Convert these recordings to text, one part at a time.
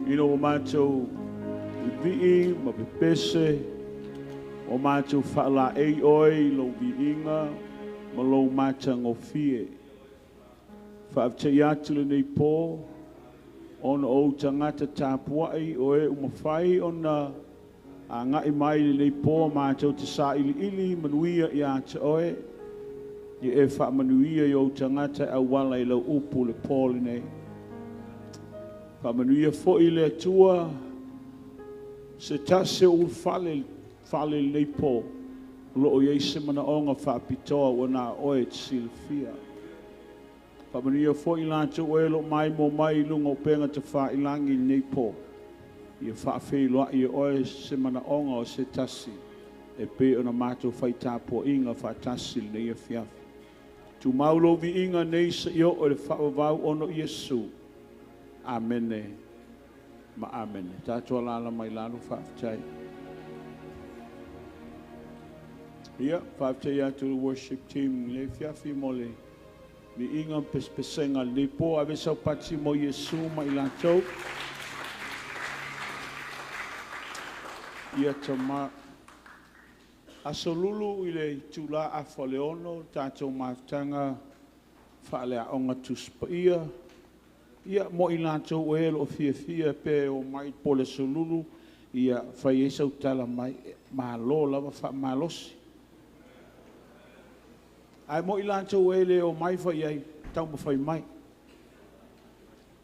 Ina ua matou vivii ma pepese, ua matou faalaei oe i lou viiga ma lou matagofie. Faafetai atu lenei po, ona o ou tagata tapuai o e ua mafai ona agai mai lenei po matou te sailiili manuia ia te oe, ia e faamanuia i ou tagata e auala i lau upu le po lenei. Faamanuia foi le Atua se tasi o ulufale fale lenei po, o lo o i ai se manaoga faapitoa ua na o oe e te silafia. Faamanuia foi latou e o lo o maimoa mai i luga o upega tafailagi lenei po, ia faafeiloai e oe se manaoga o se tasi e pei ona matou fai tapuaiga faatasi lenei afiafi. Tumau lou viiga nei seia oo i le faavavau ona o Iesu. Amene ma amene. Tatou alaala mai lalo, faafetai. Ia, faafetai atu i le worship team i le afiafi mo le viiga ma pesepesega o lenei po. Ave sau pati mo Iesu ma i latou. Ia tama. Aso Lulu i le itula 5:30 tatou mafutaga faaleaoga Tusi Paia. Ia, mo i latou o e o lo o fiafia pe omai po o le Aso Lulu, ia fai ai sau tala mai, malo lava faamalosi. Ae mo i latou e le omai, fai i ai, taumafai mai.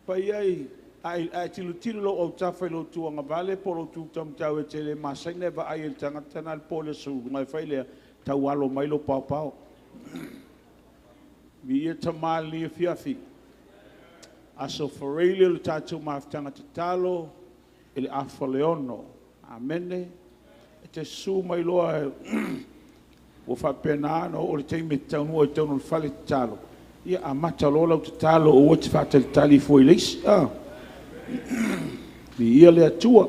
Fai i ai, a e tilotilo i lou autafa i lou tuagavale po o lou tu taumatau e te le masani ona e vaai ai i le tagata lena i le po o le Aso Lulu, ona e fai lea, tau alo mai lou paopao. Viia Tama i lenei afiafi. Aso Faraile o le tatou mafutaga tatalo i le 5:30. Amene. E te susu mai loa ua faapena ona oo le taimi e te taunuu ai i totonu o le fale tatalo, ia amata loa lau tatalo, aua e te faatalitali fua i le isi. Viia le Atua.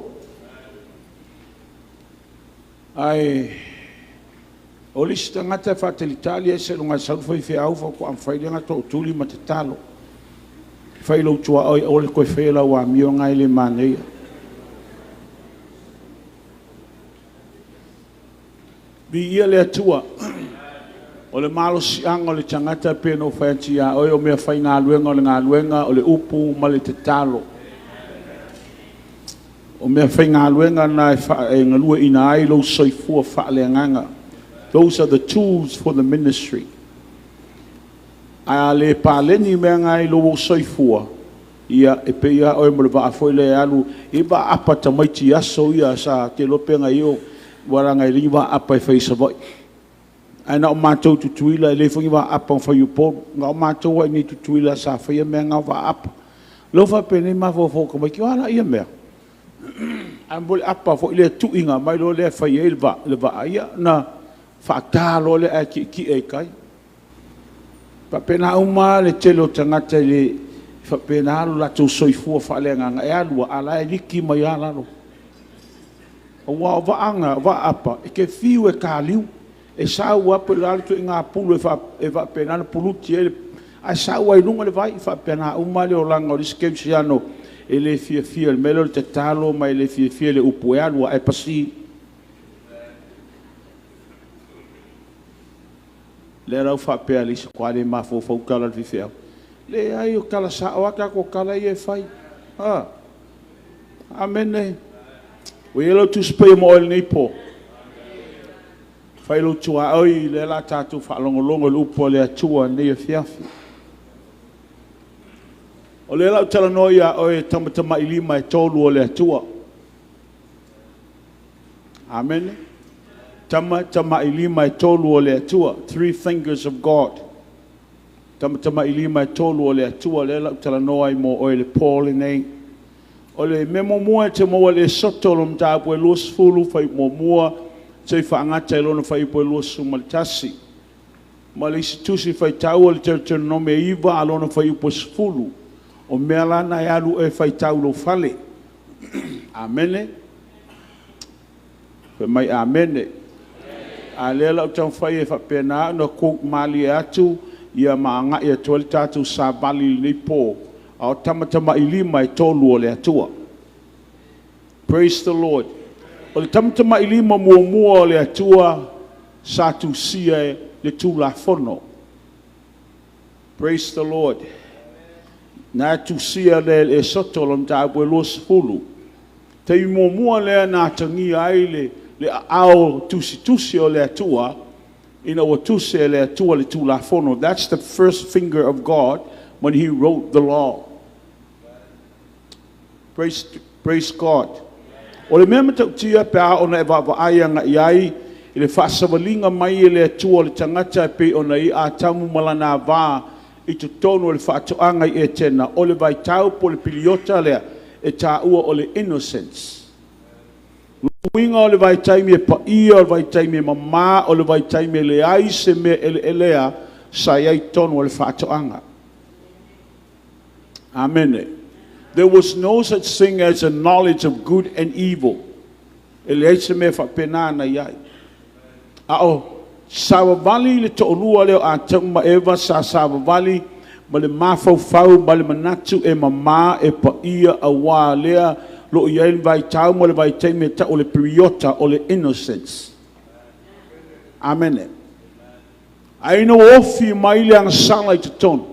Ae o le isi tagata e faatalitali ae seiloga e sau le faifeau faatoa mafai lea ona tootuli ma tatalo. Fai lou tuaoi aua le toe faia lau amio lena e le manaia. Viia le Atua. O le malosiaga o le tagata pei ona ou fai atu ia oe, o mea faigaluega o le galuega, o le upu ma le tatalo. O mea faigaluega na e galueaiina ai lou soifua faaleagaga. Those are the tools for the ministry. A le paleni mea na i lou soifua, ia e pei lava oe ma le vaa foi lea e alu i vaa apa tamaiti i aso ia sa te iloa pe na i ai ua leaga e leai ni vaa apa e fai i Savaii. Ae na o matou i Tutuila, e leai foi ni vaa apa na fai i Upolu. Na o matou lava i inei i Tutuila sa faia mea na o vaa apa. Lea ua faapenei mafaufau o tamaiti, o a la ia mea? Ae mo le apa foi lea tui ona aumai loa lea fai ai le vaa, ia ona faata loa lea ae tietie i tai. Faapena uma lava le tele o tagata e le faapena lo latou soifua faaleagaga, e alu lava a o la e liki mai lava lalo. Aua o vaa na, o vaa apa, e te fiu e taliu, e sau lava po o le a le ituaiga pulu e faapena ona puluti ai, ae sau lava i luga le vai. E faapena uma lava le olaga o le isi kerisiano e le fiafia i le mea lea o le tatalo ma e le fiafia i le upu, e alu lava ae pasi. Lea la ua faapea le isi, matua le mafaufau tala a le faifeau. Leai, o tala sao lava tatou tala ia e fai. Ah. Amene. Ua i ai lau Tusi Paia mo oe i lenei po. Fai lou tuaoi, lea la tatou faalogologo i le upu a le Atua i lenei afiafi. O lea la ou talanoa ia oe e tamatamailima e tolu o le Atua. Amene. Tamatamailima e tolu o le Atua. Three fingers of God. Tamatamailima e tolu o le Atua, lea la ou talanoa ai mo oe i le po lenei. O le mea muamua e te maua i le Esoto, le mataupu e 20, fuaiupu 1, seia faagata i lona fuaiupu e 21. Ma le isi tusi faitau o le Teutoronome 9 a lona fuaiupu e 10. O mea la na e alu e faitau i lou fale. Amene. Fai mai amene. A lea la ou taumafai e faapena ona quote malie atu ia ma agai atu ai le tatou savali i lenei po, a o tamatamailima e tolu o le Atua. Praise the Lord. O le tamatamailima muamua o le Atua sa tusia e le Tulafono. Praise the Lord. Na tusia lea i le Esoto lona mataupu e 20. Taimi muamua lea na atagia ai le, le aao tusitusi o le Atua ina ua tusi e le Atua le Tulafono. That's the first finger of God when he wrote the law. Praise, praise God. O le mea matautia pe a ona e vaavaai agai ai i le faasavaliga mai e le Atua o le tagata e pei ona i ai Atamu ma lana va i totonu o le faatoaga i Etena, o le vaitau po o le piliota lea e taua o le innocence. Uiga o le vaitaimi e paia, o le vaitaimi e mama, o le vaitaimi e leai se mea eleelea sa i ai i totonu o le faatoaga. Amene. There was no such thing as a knowledge of good and evil. E leai se mea faapena na i ai. A o savavali le toalua lea o Atamu ma Eva, sa savavali ma le mafaufau ma le manatu e mama, e paia, auā lea lo o i ai le vaitau ma le vaitaimi e tau o le piriota o le innocence. Amene. Ae ina ua ofi mai le agasala i totonu,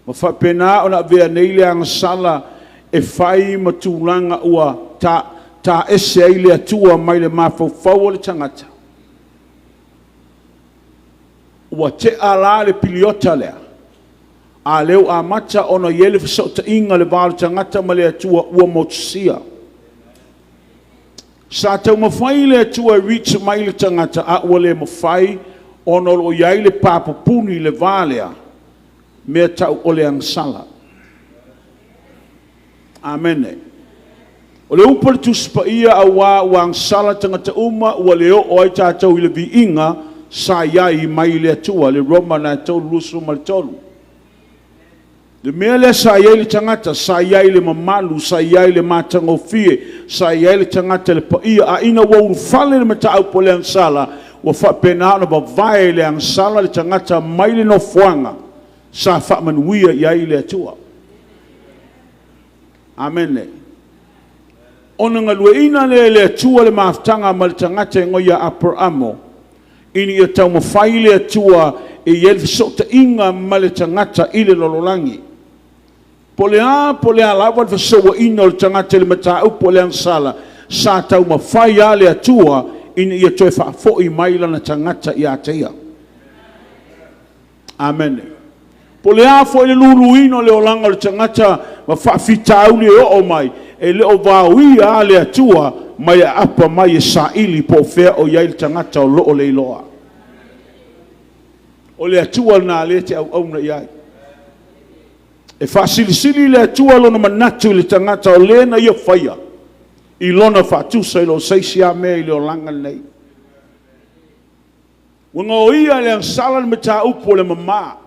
ma faapena ona avea nei le agasala e fai ma tulaga ua ta, taese ai le Atua mai le mafaufau o le tagata, ua tea la le piliota lea, a lea ua amata ona i ai le fesootaiga i le va o le tagata ma le Atua ua motusia. Sa taumafai le Atua e reach mai le tagata, a ua le mafai ona o lo o i ai le papupuni i le va lea, mea tau o le agasala. Amene. O le upu a le Tusi Paia, auā ua agasala tagata uma, ua le oo ai tatou i le viiga sa i ai mai le Atua. Le Roma 3:23. Le mea lea sa i ai le tagata, sa i ai le mamalu, sa i ai le matagofie, sa i ai le tagata i le paia, a ina ua ulufale le mataupu o le agasala, ua faapena ona vavae e le agasala le tagata mai le nofoaga sa faamanuia i ai le Atua. Amene. Ona galueaiina lea e le Atua le mafutaga ma le tagata e igoa ia Aperamo, ina ia taumafai le Atua e i ai le fesootaiga ma le tagata i le lalolagi. Po o le a, po o le a lava le fesouaina o le tagata i le mataupu o le agasala, sa taumafai lava le Atua ina ia toe faafoi mai lana tagata ia te ia. Amene. Po o le a foi le luluina o le olaga o le tagata ma faafitauli e oo mai, e le o vaoia lava le Atua mai aapa mai e saili po o fea o i ai le tagata o lo o leiloa. O le Atua lena lea e te auauna i ai. E faasilisili le Atua lona manatu i le tagata o le na ia faia i lona faatusa i lo se isi lava mea i le olaga lenei. Ua gaoia e le agasala le mataupu o le mama.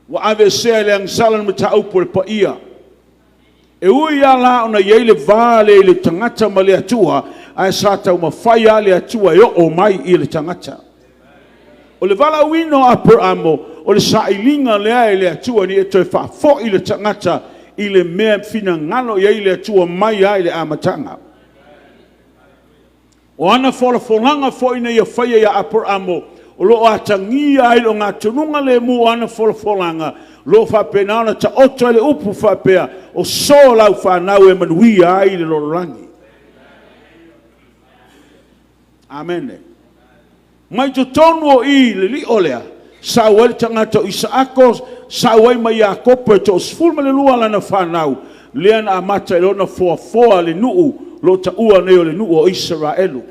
Ua aveesea e le agasala le mataupu o le paia. E ui lava la ona i ai le va lea i le tagata ma le Atua, ae sa taumafai lava le Atua e oo mai i le tagata. O le valaauina o Aperamo, o le sailiga lea e le Atua ina ia toe faafoi le tagata i le mea e finagalo i ai le Atua mai lava i le amataga. O ana folafolaga foi na ia faia ia Aperamo, o lo o atagia ai le ogatonuga lemu o ana folafolaga, o lo o faapena ona taoto ai le upu faapea, o so lau fanau e manuia ai le lalolagi. Amene. Mai totonu o i le lio lea, sau ai le tagata o Isaako, sau ai ma Iakopo e 12 lana fanau, lea na amata ai loa ona foafoa le nuu o lo o taua nei o le nuu o Isaraelu.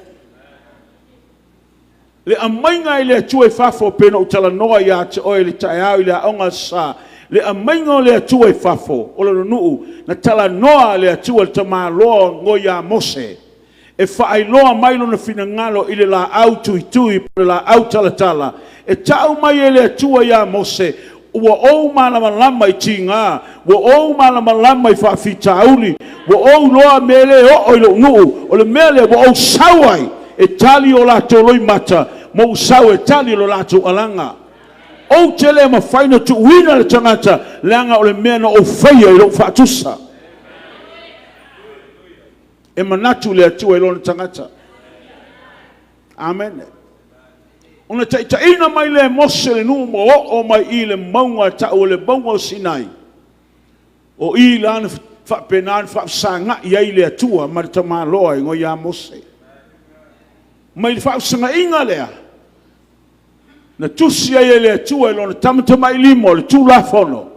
Le aumaiga e le Atua i fafo, pei ona ou talanoa ia te oe i le taeao i le aoga sa, le aumaiga o le Atua i fafo o lona nuu, na talanoa le Atua i le tamaloa o ia Mose, e faailoa mai lona finagalo i le laau tuitui po o le laau talatala, e tau mai e le Atua ia Mose, ua ou malamalama i tiga, ua ou malamalama i faafitauli, ua ou iloa mea e le oo i lou nuu, o le mea lea ua ou sau ai e tali o latou loimata, ma ou sau e tali lo latou alaga. Ou te le mafai ona tuuina le tagata, leaga o le mea na ou faia i lou faatusa. E manatu le Atua i lona tagata. Amene. Ona taitaiina mai lea e Mose le nuu ma oo mai i le mauga e tau o le mauga o Sinai. O i la na faapena ona faafesagai ai le Atua ma le tamaloa e igoa ia Mose. Mai le faafesagaiga lea, na tusi ai e le Atua i lona tamatamailima o le Tulafono.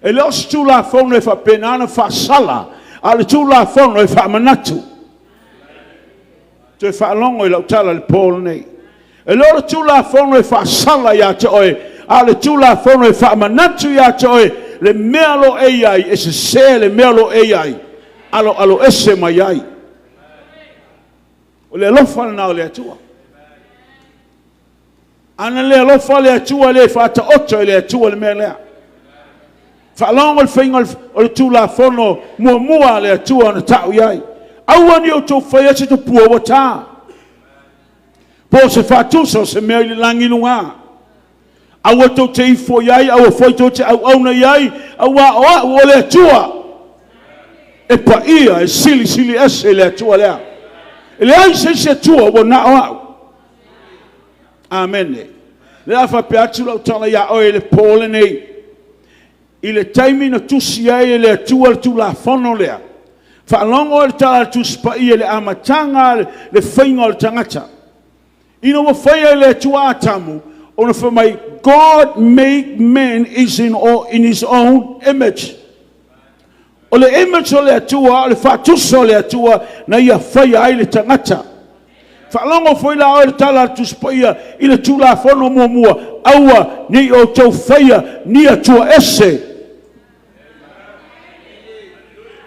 E le o se Tulafono e faapena ona faasala, a o le Tulafono e faamanatu. Toe faalogo i lau tala i le po lenei. E le o le Tulafono e faasala ia te oe, a o le Tulafono e faamanatu ia te oe le mea o lo o e i ai, e sese le mea o lo o e i ai, aloaloese mai ai. O le alofa lena o le Atua. A na le alofa le Atua, e le faataoto e le Atua le mea lea. Faalogo i le faiga o le Tulafono muamua a le Atua na tau i ai, aua ne i outou faia se tupua ua ta, po o se faatusa o se mea i le lagi i luga. Aua tou te ifo i ai, aua foi tou te auauna i ai, aua o au o le Atua e paia, e silisili ese le Atua lea. E leai se isi Atua ua na o au. Amene. O le a faapea atu lau tala ia oe i le po lenei, i le taimi na tusi ai e le Atua le Tulafono lea, faalogo i le tala a le Tusi Paia i le amataga le faiga o le tagata. Ina ua faia e le Atua Atamu, ona fai mai, God made man is in, all, in his own image. O le image o le Atua, o le faatusa o le Atua na ia faia ai le tagata. Faalogo foi la oe i le tala a le Tusi Paia i le Tulafono muamua, aua ne i outou faia ni atua ese.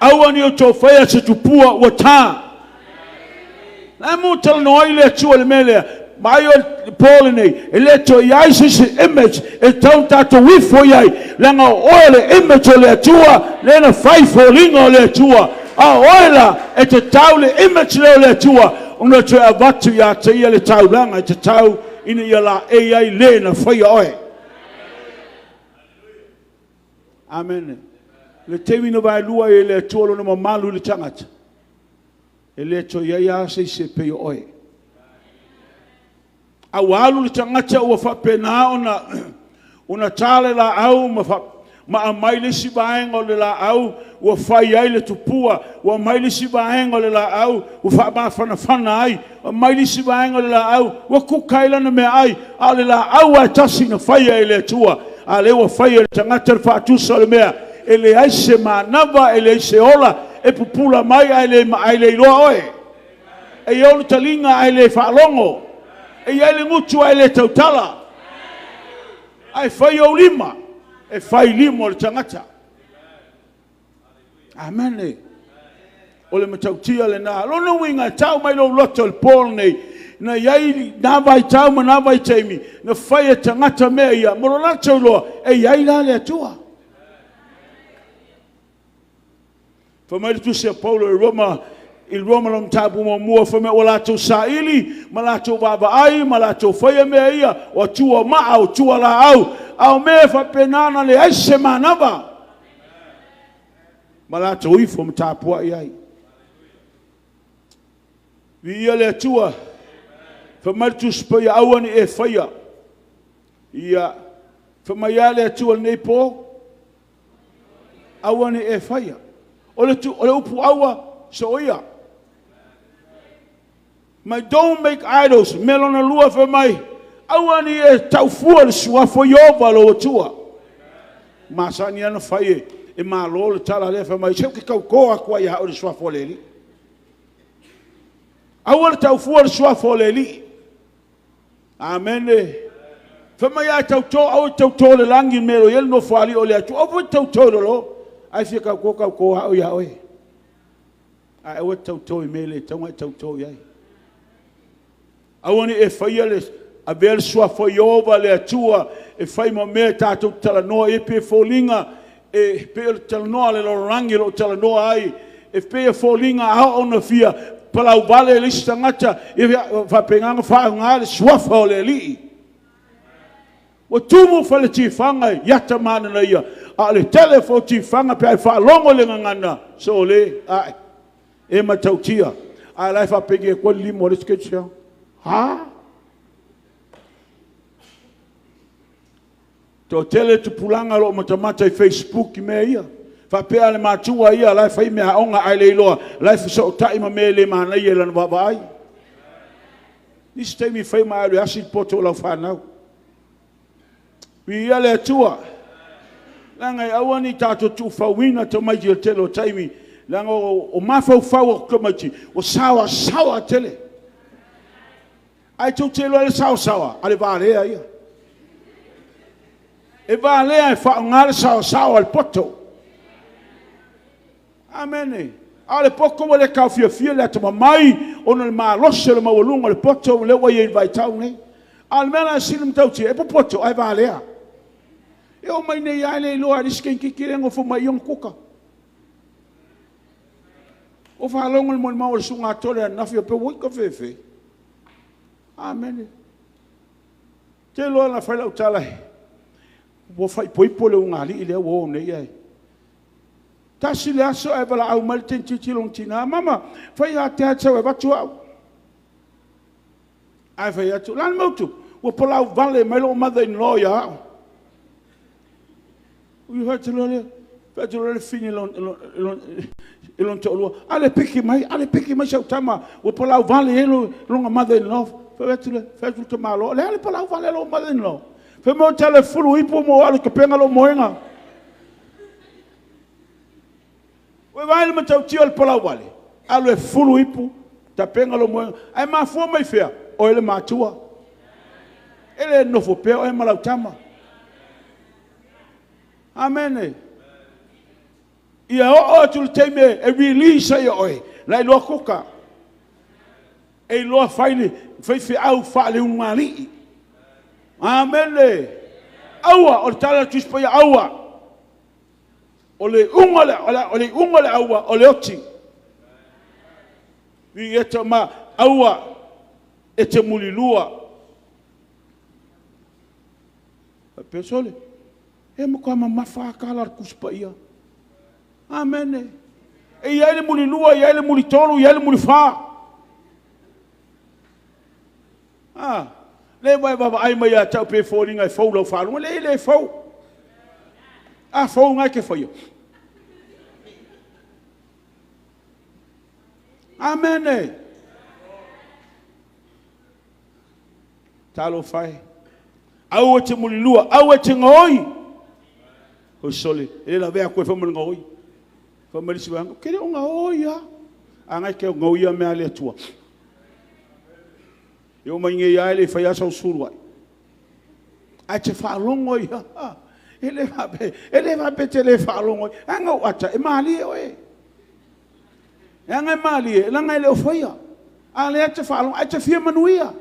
Aua ne i outou faia se tupua ua ta. La e mo talanoa ai le Atua i le mea lea. Vaai o le po lenei, e le toe i ai se isi image e tatau ona tatou ifo i ai, leaga o oe o le image o le Atua, lea na fai foliga o le Atua. A o oe la, e tatau le image lea o le Atua ona toe avatu ia te ia le taulaga e tatau ina ia laei ai le na faia oe. Amene. Le taimi na vaelua ai e le Atua lona mamalu i le tagata, e le toe i ai lava se isi e pei o oe. A ua alu le tagata ua faapena ona ta le laau ma aumai le isi vaega o le laau ua fai ai le tupua, ua aumai le isi vaega o le laau ua faamafanafana ai, aumai le isi vaega o le laau ua kuka ai lana meaai, a o le laau lava e tasi na faia e le Atua, a o lea ua fai e le tagata le faatusa o le mea, e leai se manava, e leai se ola, e pupula mai ae le iloa oe. E i ai ona taliga ae le faalogo. E i ai le gutu ae le tautala. Ae fai ou lima, e fai lima o le tagata. Amene. O le matautia lena. O lona uiga e tau mai lou loto i le po lenei, na i ai na vaitau ma na vaitaimi na fai e tagata mea ia, ma lo latou iloa, e i ai la le Atua. Fai mai le tusi a Paulo i Roma, i Roma lona mataupu muamua, fai mai ua latou saili ma latou vaavaai ma latou faia mea ia, o atua maa, o atua laau, a o mea e faapena ona leai se manava, ma latou ifo ma tapuai ai. Viia le Atua, fai mai le Tusi Paia, aua ne i e faia. Ia, fai mai a le Atua i lenei po, aua ne i e faia. O le upu aua, soia. My don't make idols. Mea lona lua fai mai, aua ne i e taufua le suafa o Ieova lou Atua. Masani lava ona fai e Malo le tala lea fai mai, se ou te tauto atu ai ia oe i le suafa o le Alii. Aua le taufua le suafa o le Alii. Amene. Fai mai a e tauto, aua e te tauto i le lagi i le mea o lo o i ai le Nofoalii o le Atua. Aua foi e te tauto i lalo. A e fia tauto, tauto lava oe ia oe. Ae aua e te tauto i mea e le tatau ona e tauto i ai. Aua ne i e faia le, avea le suafa o Ieova le Atua e fai ma mea tatou te talanoa i ai, pei e foliga e pei o le talanoa a le lalolagi o lo o talanoa ai, e pei e foliga a oo ina fia palauvale le isi tagata, ia faapena ona faaaoga le suafa o le Alii. Ua tumu fale tifaga i ata mananaia, a o le tele foi o tifaga pe a e faalogo i le gagana, sole, ae. E matautia. A la e faapeni atu ai le lima o le isi kerisiano. Ha? Toatele tupulaga o lo o matamata i Facebook i mea ia. Faapea le matua ia la e fai meaaoga ae le iloa la e fesootai ma mea e le manaia i lana vaavaai. Nisi taimi fai ma e alu e asi le poto o lau fanau. Viia le Atua. Leaga e aua ne i tatou tuufauina tamaiti i le tele o taimi, leaga o mafaufau o tamaiti ua saoasaoa tele. Ae tou te iloa i le saoasaoa, a le valea ia. E valea e faaaoga le saoasaoa o le poto. Amene. A o le poto ua le taofiofia le atamamai ona o le malosi o le maualuga o le poto lea ua i ai i le vaitau lenei. A o le mea la e sili ona matautia, e popoto ae valea. E oo mai nei lava e le iloa e le isi tamaitiiti lea e nofo mai i i ona kuka. Ua faalogo i le molimau a le susuga Tole ananafi, faapea, oi cofefe. Amene. Ou te iloa na fai lau tala, ua faaipoipo le ulugalii lea ua o nei ae tasi le aso ae valaau mai le teineitiiti i lona tina, mama, fai ate sau e avatu au. Ae fai atu, o le a le mea ua tupu? Ua palau vale mai lou mother in law ia au. Ou fai atu loa lea, fai atu loa le fafine i lona toalua, ale piki mai, ale piki mai si au tama ua palau vale ai lona mother in law. Fai atu le tamaloa, o le a le palau vale a lou mother in law? Fai mai ou te alu e fufulu ipu ma ou alu e tapena lou moega. Ua e vaai i le matautia o le palau vale? Alu e fufulu ipu, tapena lou moega. Ae mafua mai fea? Oe le matua. E le nonofo pea oe ma lau tama. Amene. Ia oo atu i le taimi e release ai e oe, la e iloa kuka. E iloa fai le faifeau faale-ulugalii. Amene. Aua, o le tala a le Tusi Paia, aua. O le iuga o le aua, o le oti. Ma aua e te mulilua. Faapea, sole, e matua mamafa lava tala a le Tusi Paia. Amene. E i ai le mulilua, e i ai le mulitolu, e i ai le mulifa. A, lea ua e vaavaai mai ia te au pei e foliga e fou lau faalogo. E leai e le fou. A fou, o lena e te faia. Amene. Talofa e. Aua e te mulilua, aua e te gaoi. Oi sole, e le lavea atu ai foi ma le gaoi. Fai mai le isi vaega, ou te le o gaoi lava. A na e te gaoia mea a le Atua. E oo mai nei lava e le i faia lava sau sefuluai. Ae te faalogo ai lava. E le faapea e te le faalogo ai. A na ou ata, e malie oe. Leaga e malie, leaga e le o faia. A o lea e te faalogo, ae te fia manuia.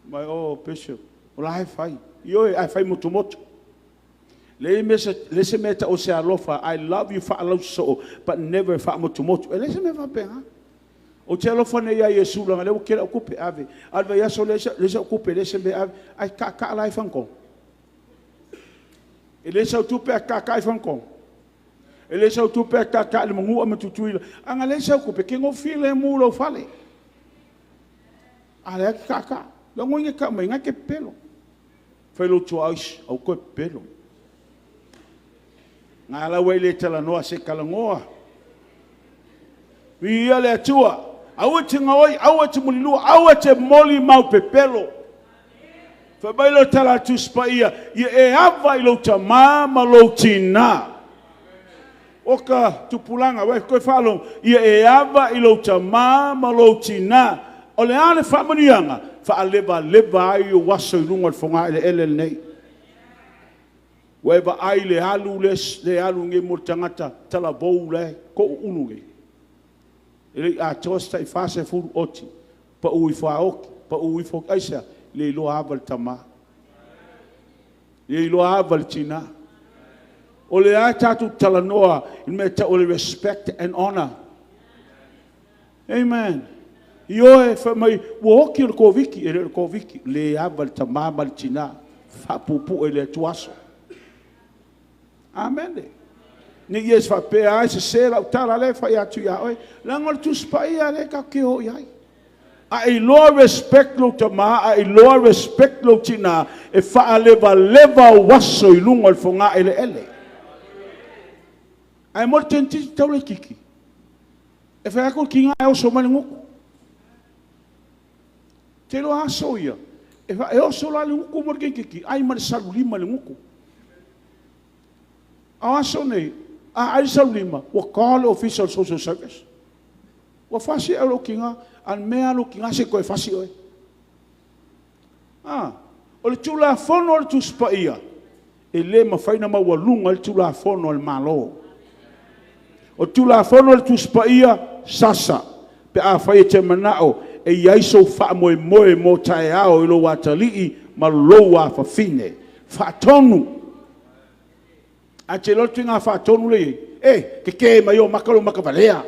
Mai, oh, Bishop, o la e fai. Ioe, ae fai motumotu. Le se mea e tau o se alofa, I love you faalausoosoo, but never faamotumotu. E leai se mea faapena. Ou te alofa nei ia Iesu, leaga o lea ua tele au tupe, ave. A o le vaiaso leai sau tupe, leai se mea e ave. Ae taataa la i fagatonu. E leai sau tupe ae taataa i fagatonu. E leai sau tupe ae taataa i le Manua ma Tutuila. A na leai sau tupe, e te nofo filemu i lou fale. A o lea e te taataa. Logo e tau mai, na e te pepelo. Fai lou tuaa, aua toe pepelo. Nga la ua e le talanoa, se i talanoa. Viia le Atua. Aua e te gaoi, aua e te mulilua, aua e te molimau pepelo. Fai mai le tala a le Tusi Paia, ia e ava i lou tamā ma lou tinā. O ka tupulaga, ua e toe faalogo, ia e ava i lou tamā ma lou tinā. O le a le faamanuiaga? Faalevaleva ai ou aso i luga o le fogaeleele lenei. Ua e vaai le alu le alu nei mo le tagata talavou la e touulu nei. E le i atoa se tai 40 oti, pau ifo a oti, pau ifo, aisea? Le iloa ava le tamā. Le iloa ava le tinā. O le a tatou talanoa i le mea tau o le respect and honor. Amen. Ioe, fai mai, ua oti o le Koviti, e le o le Koviti, le ava le tamā ma le tinā, faapuupuu e le Atua aso. Amene. Ne i e faapea ai sese lau tala lea e fai atu ia oe, leaga o le Tusi Paia lea tatou te o i ai. A e iloa respect lou tama, a e iloa respect lou tina, e faalevaleva ou aso i luga o le fogaeleele. Ae mo le teinititi tau laitiiti, e fai atu le tiga ae oso mai le gutu. Ou te iloa aso ia, e oso la le gutu mo le teinititi, ai ma le salulima i le gutu. A o aso nei, a ai le salulima, ua call le Ofisa o le Social Service. Ua fasi au e lou tina, a o le mea a lou tina, se i toe fasi oe. O le Tulafono o le Tusi Paia, e le mafai ona maualuga ai le Tulafono a le Malo. O le Tulafono o le Tusi Paia, sasa pe afai e te manao e i ai sou faamoemoe mo taeao i lou atalii ma lou afafine. Faatonu. Ae te iloa le ituaiga faatonu lea e i ai? E, tete mai ou mata lou mata valea.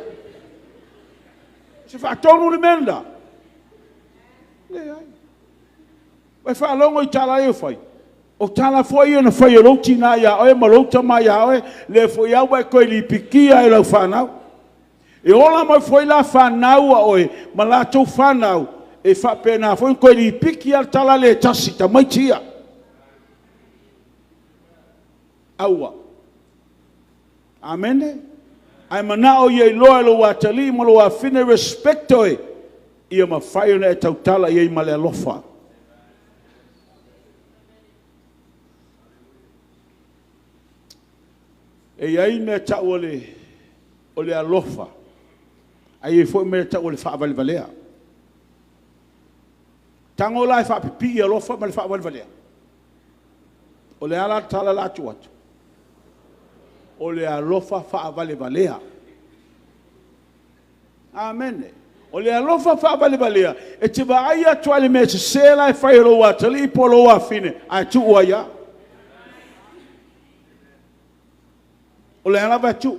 O se faatonu le mea lena? Leai. Ua e faalogo i tala ia e fai? O tala foi ia na fai e lou tina ia oe ma lou tama ia oe, lea foi lava ua e toe lipitia i lau fanau. E ola mai foi la fanau a oe ma latou fanau, e faapena foi ona toe lipiti lava le tala lea e tasi i tamaiti ia. Aua. Amene. A e manao ia iloa e lou atalii ma lou afafine e respect oe, ia mafai ona e tautala i ai ma le alofa. E i ai mea e tau o le alofa, ae i ai foi mea e tau o le faavalevalea. Tago la e faapipii alofa ma le faavalevalea. O le a la le tala o le a tuu atu? O le alofa faavalevalea. Amene. O le alofa faavalevalea, e te vaai atu lava i le mea sese la e fai e lou atalii po o lou afafine, ae tuu ai lava. O lea lava e tuu.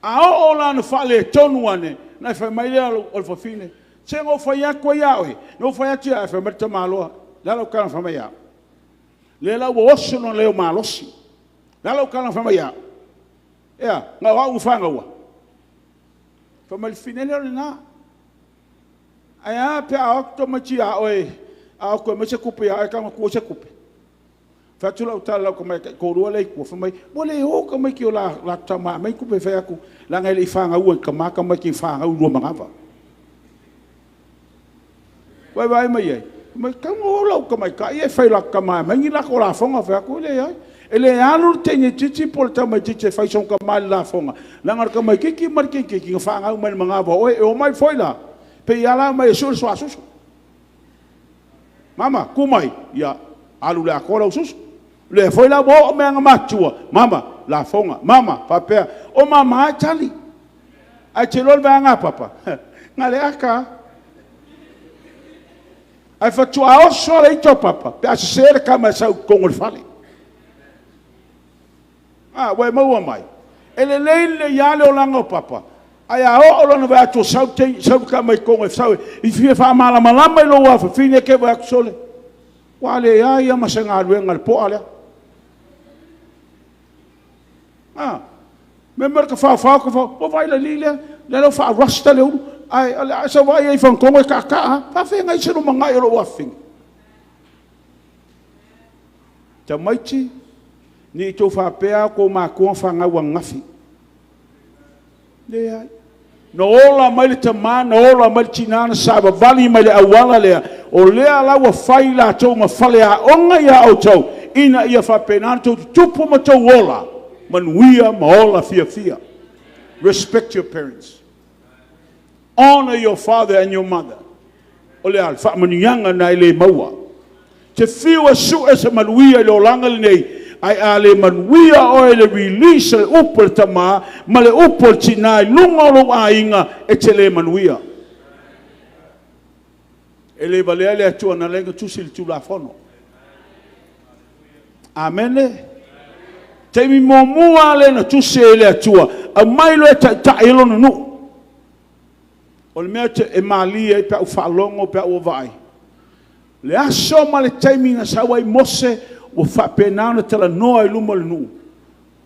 A oo la ina faaletonu ane, ona fai mai lea o le fafine, se na ou fai atu ai ia oe, na ou fai atu ia oe. Ae fai mai le tamaloa, o le a lau tala na fai mai ia au? Lea la ua oso lona leo malosi. O le a lau tala na fai mai ia au? E a, na o au na fanauina? Fai mai le fafine, e le o lena. Ae a pe a o atu tamaiti ia oe, a o atu e aumai se tupe ia oe ae tago e tuu ai se tupe? Fai atu lau tala i lau tamaitai toalua la e i tua, fai mai, ua le o tamaiti o latou tama e aumai ni tupe. Fai atu, leaga e le i fanauina e tama tamaiti na fanau i lua manava. Ua e vaai mai i ai? Fai mai, tatau ona o lau tamaitai ia e fai i o latou tama e aumai ni latou lafoga. Ou fai atu, e leai, e le alu le teineitiiti po o le tamaitiiti e fai i sona tama i le lafoga, leaga o le tamaitiiti ma le teineitiiti na fanau mai le manava o oe. E omai foi la, pei lava la e omai e sue le suasusu. Mama, tu mai, ia alu i le atoa lau susu. O lea foi la ua oo mai lava ina matutua, mama, lafoga, mama faapea. O mama e tali. Ae e te iloa le vaega a papa, na o le ata lava. Ae faatoa oso lava le ita o papa pe a sese le tama e sau i totonu o le fale. A, ua e maua mai? E lelei lelei lava le olaga o papa, ae a oo loa ina vaai atu ua sau le tama i totonu e sau e fia faamalamalama i lou afafine, e te vaai atu, sole, ua leai lava ma se galuega a le poa lea. A, mea mai o le tafaofao tafaofao, ua vaai i le alii lea, lea la ua faa-rasta le ulu, ae a sau lava i Fagatonu e taataa lava. E faafeagai se lumanai o lou afafine? Tamaiti, ne i tou faapea a outou matua na fanau ananafi. Leai. Na ola mai le tama na ola mai le tina na savavali mai le auala lea, o lea la ua fai latou ma faleaoga ia outou, ina ia faapena ona outou tutupu ma outou ola manuia ma ola fiafia. Respect your parents. Honor your father and your mother. O le a? O le faamanuiaga lena e le maua. E te fiu e sue se manuia i le olaga lenei, ae a le manuia oe i le release o le upu a le tama ma le upu a le tina i luga o lou aiga, e te le manuia. E le valea le Atua na ala ai ona tusi le Tulafono. Amene. Taimi muamua lava lea na tusi ai e le Atua, aumai loa e taitai ai lona nuu. O le mea e malie ai pe a ou faalogo pe a ou vaai, le aso ma le taimi na sau ai Mose ua faapena ona talanoa i luma o le nuu.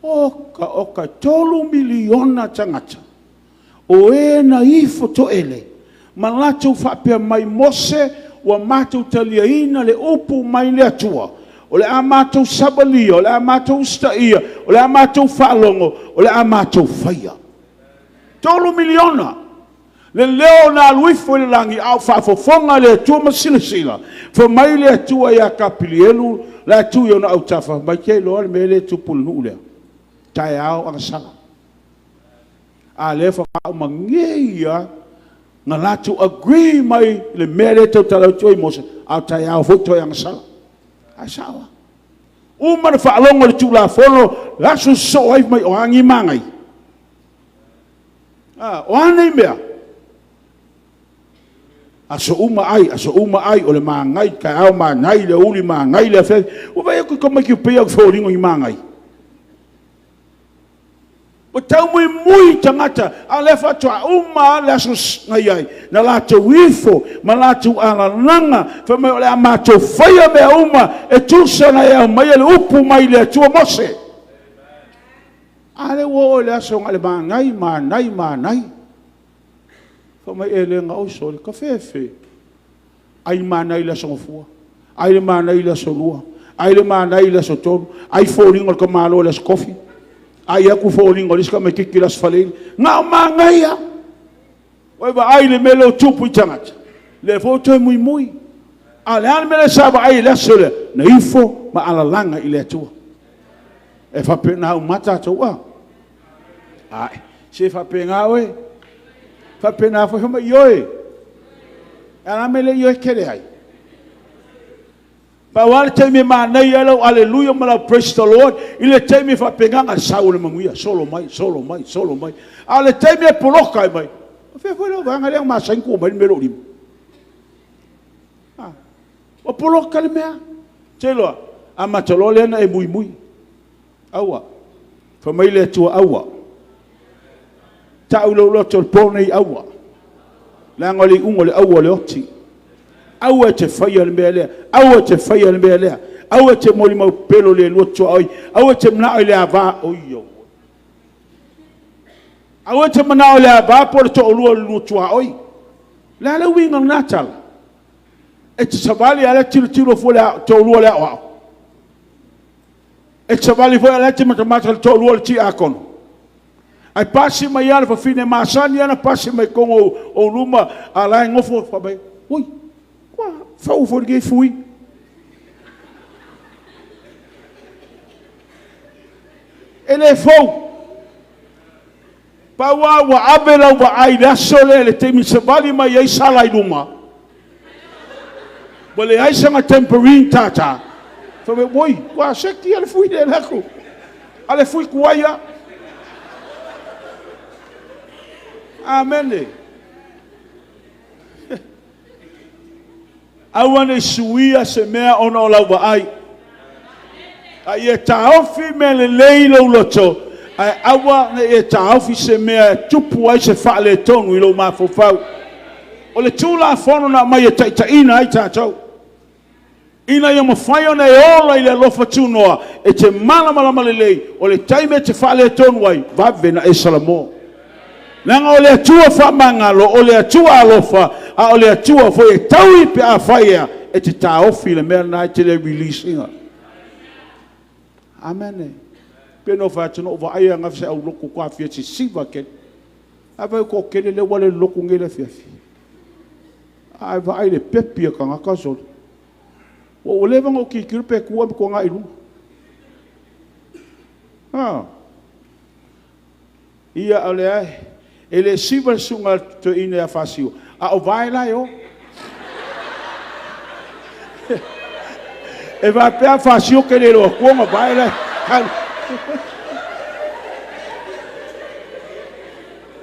Oka oka, e $3 miliona tagata o e na ifo toele ma latou faapea mai, Mose, ua matou taliaina le upu mai le Atua, o le a matou savalia, o le a matou usitaia, o le a matou faalogo, o le a matou faia. $3 miliona! Le leo na alu ifo i le lagi a o faafofoga le Atua ma silasila, fai mai le Atua ia Kapilielu la e tu i ona autafa, fai mai, e te iloa le mea lea e tupu i le nuu lea? Taeao agasala. A o lea faatoa uma nei lava ona latou agree mai i le mea lea e tautala atu ai Mose, a o taeao foi toe agasala. Ae sao lava. Uma ona faalogo i le Tulafono, le aso sosoo ai, fai mai, o a nei magai? O a nei mea? Aso uma ai, aso uma ai, o le magai, taeao magai, le aoauli magai le afiafi. Ua vaai atu i tamaiti e pei lava o foliga o ni magai. Ua taumuimui tagata, a o lea faatoa uma lava le aso na i ai, na latou ifo ma latou alalaga, fai mai o le a matou faia mea uma e tusa ona e aumaia le upu mai le Atua Mose. A lea ua oo i le aso na o le magai, magai, magai. Fai mai e le gaoi sole, tafefe, ai le magai i le Aso Gafua, ai le magai i le Aso Lua, ai le magai i le Aso Tolu, ai foliga o le tamaloa i le Aso Tofi, ai atu foliga o le isi tamaitiiti i le Aso Faraile, na o magai lava. Ua e vaai i le mea lea ua tupu i tagata? O lea foi ua toe muimui. A o le a le mea lea sa vaai ai i le aso lea? Na ifo ma alalaga i le Atua. E faapena uma lava tatou a? Ae, se faapena oe, faapena foi, fai mai, ioe. A o le a le mea lea e ioe tele ai? Pau lava le taimi e manaia ai lau Aleluia ma lau Praise the Lord, i le taimi e faapena ona sau le manuia, solo mai, solo mai, solo mai. A o le taimi e poloka ai mai, o fea foi lau vaega lea na masani ona tuu mai ai le mea i lou lima? Ua poloka le mea. Ou te iloa, amata loa lea ona e muimui. Aua. Fai mai le Atua, aua. Tau i lou loto i le po lenei, aua. Leaga o le iuga o le aua o le oti. Aua e te faia le mea lea, aua e te faia le mea lea, aua e te molimau pepelo i le lua tuaoi, aua e te manao i le ava, aua e te manao i le ava po o le toalua o le lua tuaoi. O le a le uiga o lena tala? E te savali a o la e tilotilo fua le toalua o le aoao? E te savali foi a o la e te matamata i le toalua o le tiakono? Ae pasi mai lava le fafine masani lava ona pasi mai totonu o ou luma a o la e nofo fai mai, ui, ua fou foi lenei fui. E le fou. Pau lava ua ave lau vaai i le aso lea i le taimi e savali mai ai Sala i luma, ua leai sana tambourine tata. Fai mai, oi, ua seki lava le fui lea e alu atu, a o le fui tuai lava. Amene. Aua ne i suia se mea ona o lau vaai. A ia taofi mea lelei i lou loto, ae aua ne i e taofi se mea e tupu ai se faaletonu i lou mafaufau. O le Tulafono na aumai e taitaiina ai tatou, ina ia mafai ona e ola i le alofa tunoa, e te malamalama lelei, o le taimi e te faaletonu ai, vave ona e salamo. Leaga o le Atua faamagalo, o le Atua alofa, a o le Atua foi e taui pe afai e te taofi i le mea lena e te le release ina. Amene. Pei ona ou fai atu, na ou vaai ananafi i se aulotu ua matua fia sisiva tele. Ae vaai atu i le toatele lea ua alu i le lotu nei i le afiafi. A e vaai i le pepi o tagata sole, ua leva ona ou tilotilo pe tu ae matua agai i luga. Ia, o lea e le siva le susuga i le toeaina ia Fasiua, a o vae la e o. E faapea Fasiua ou te le iloa atua ona vae la e alu.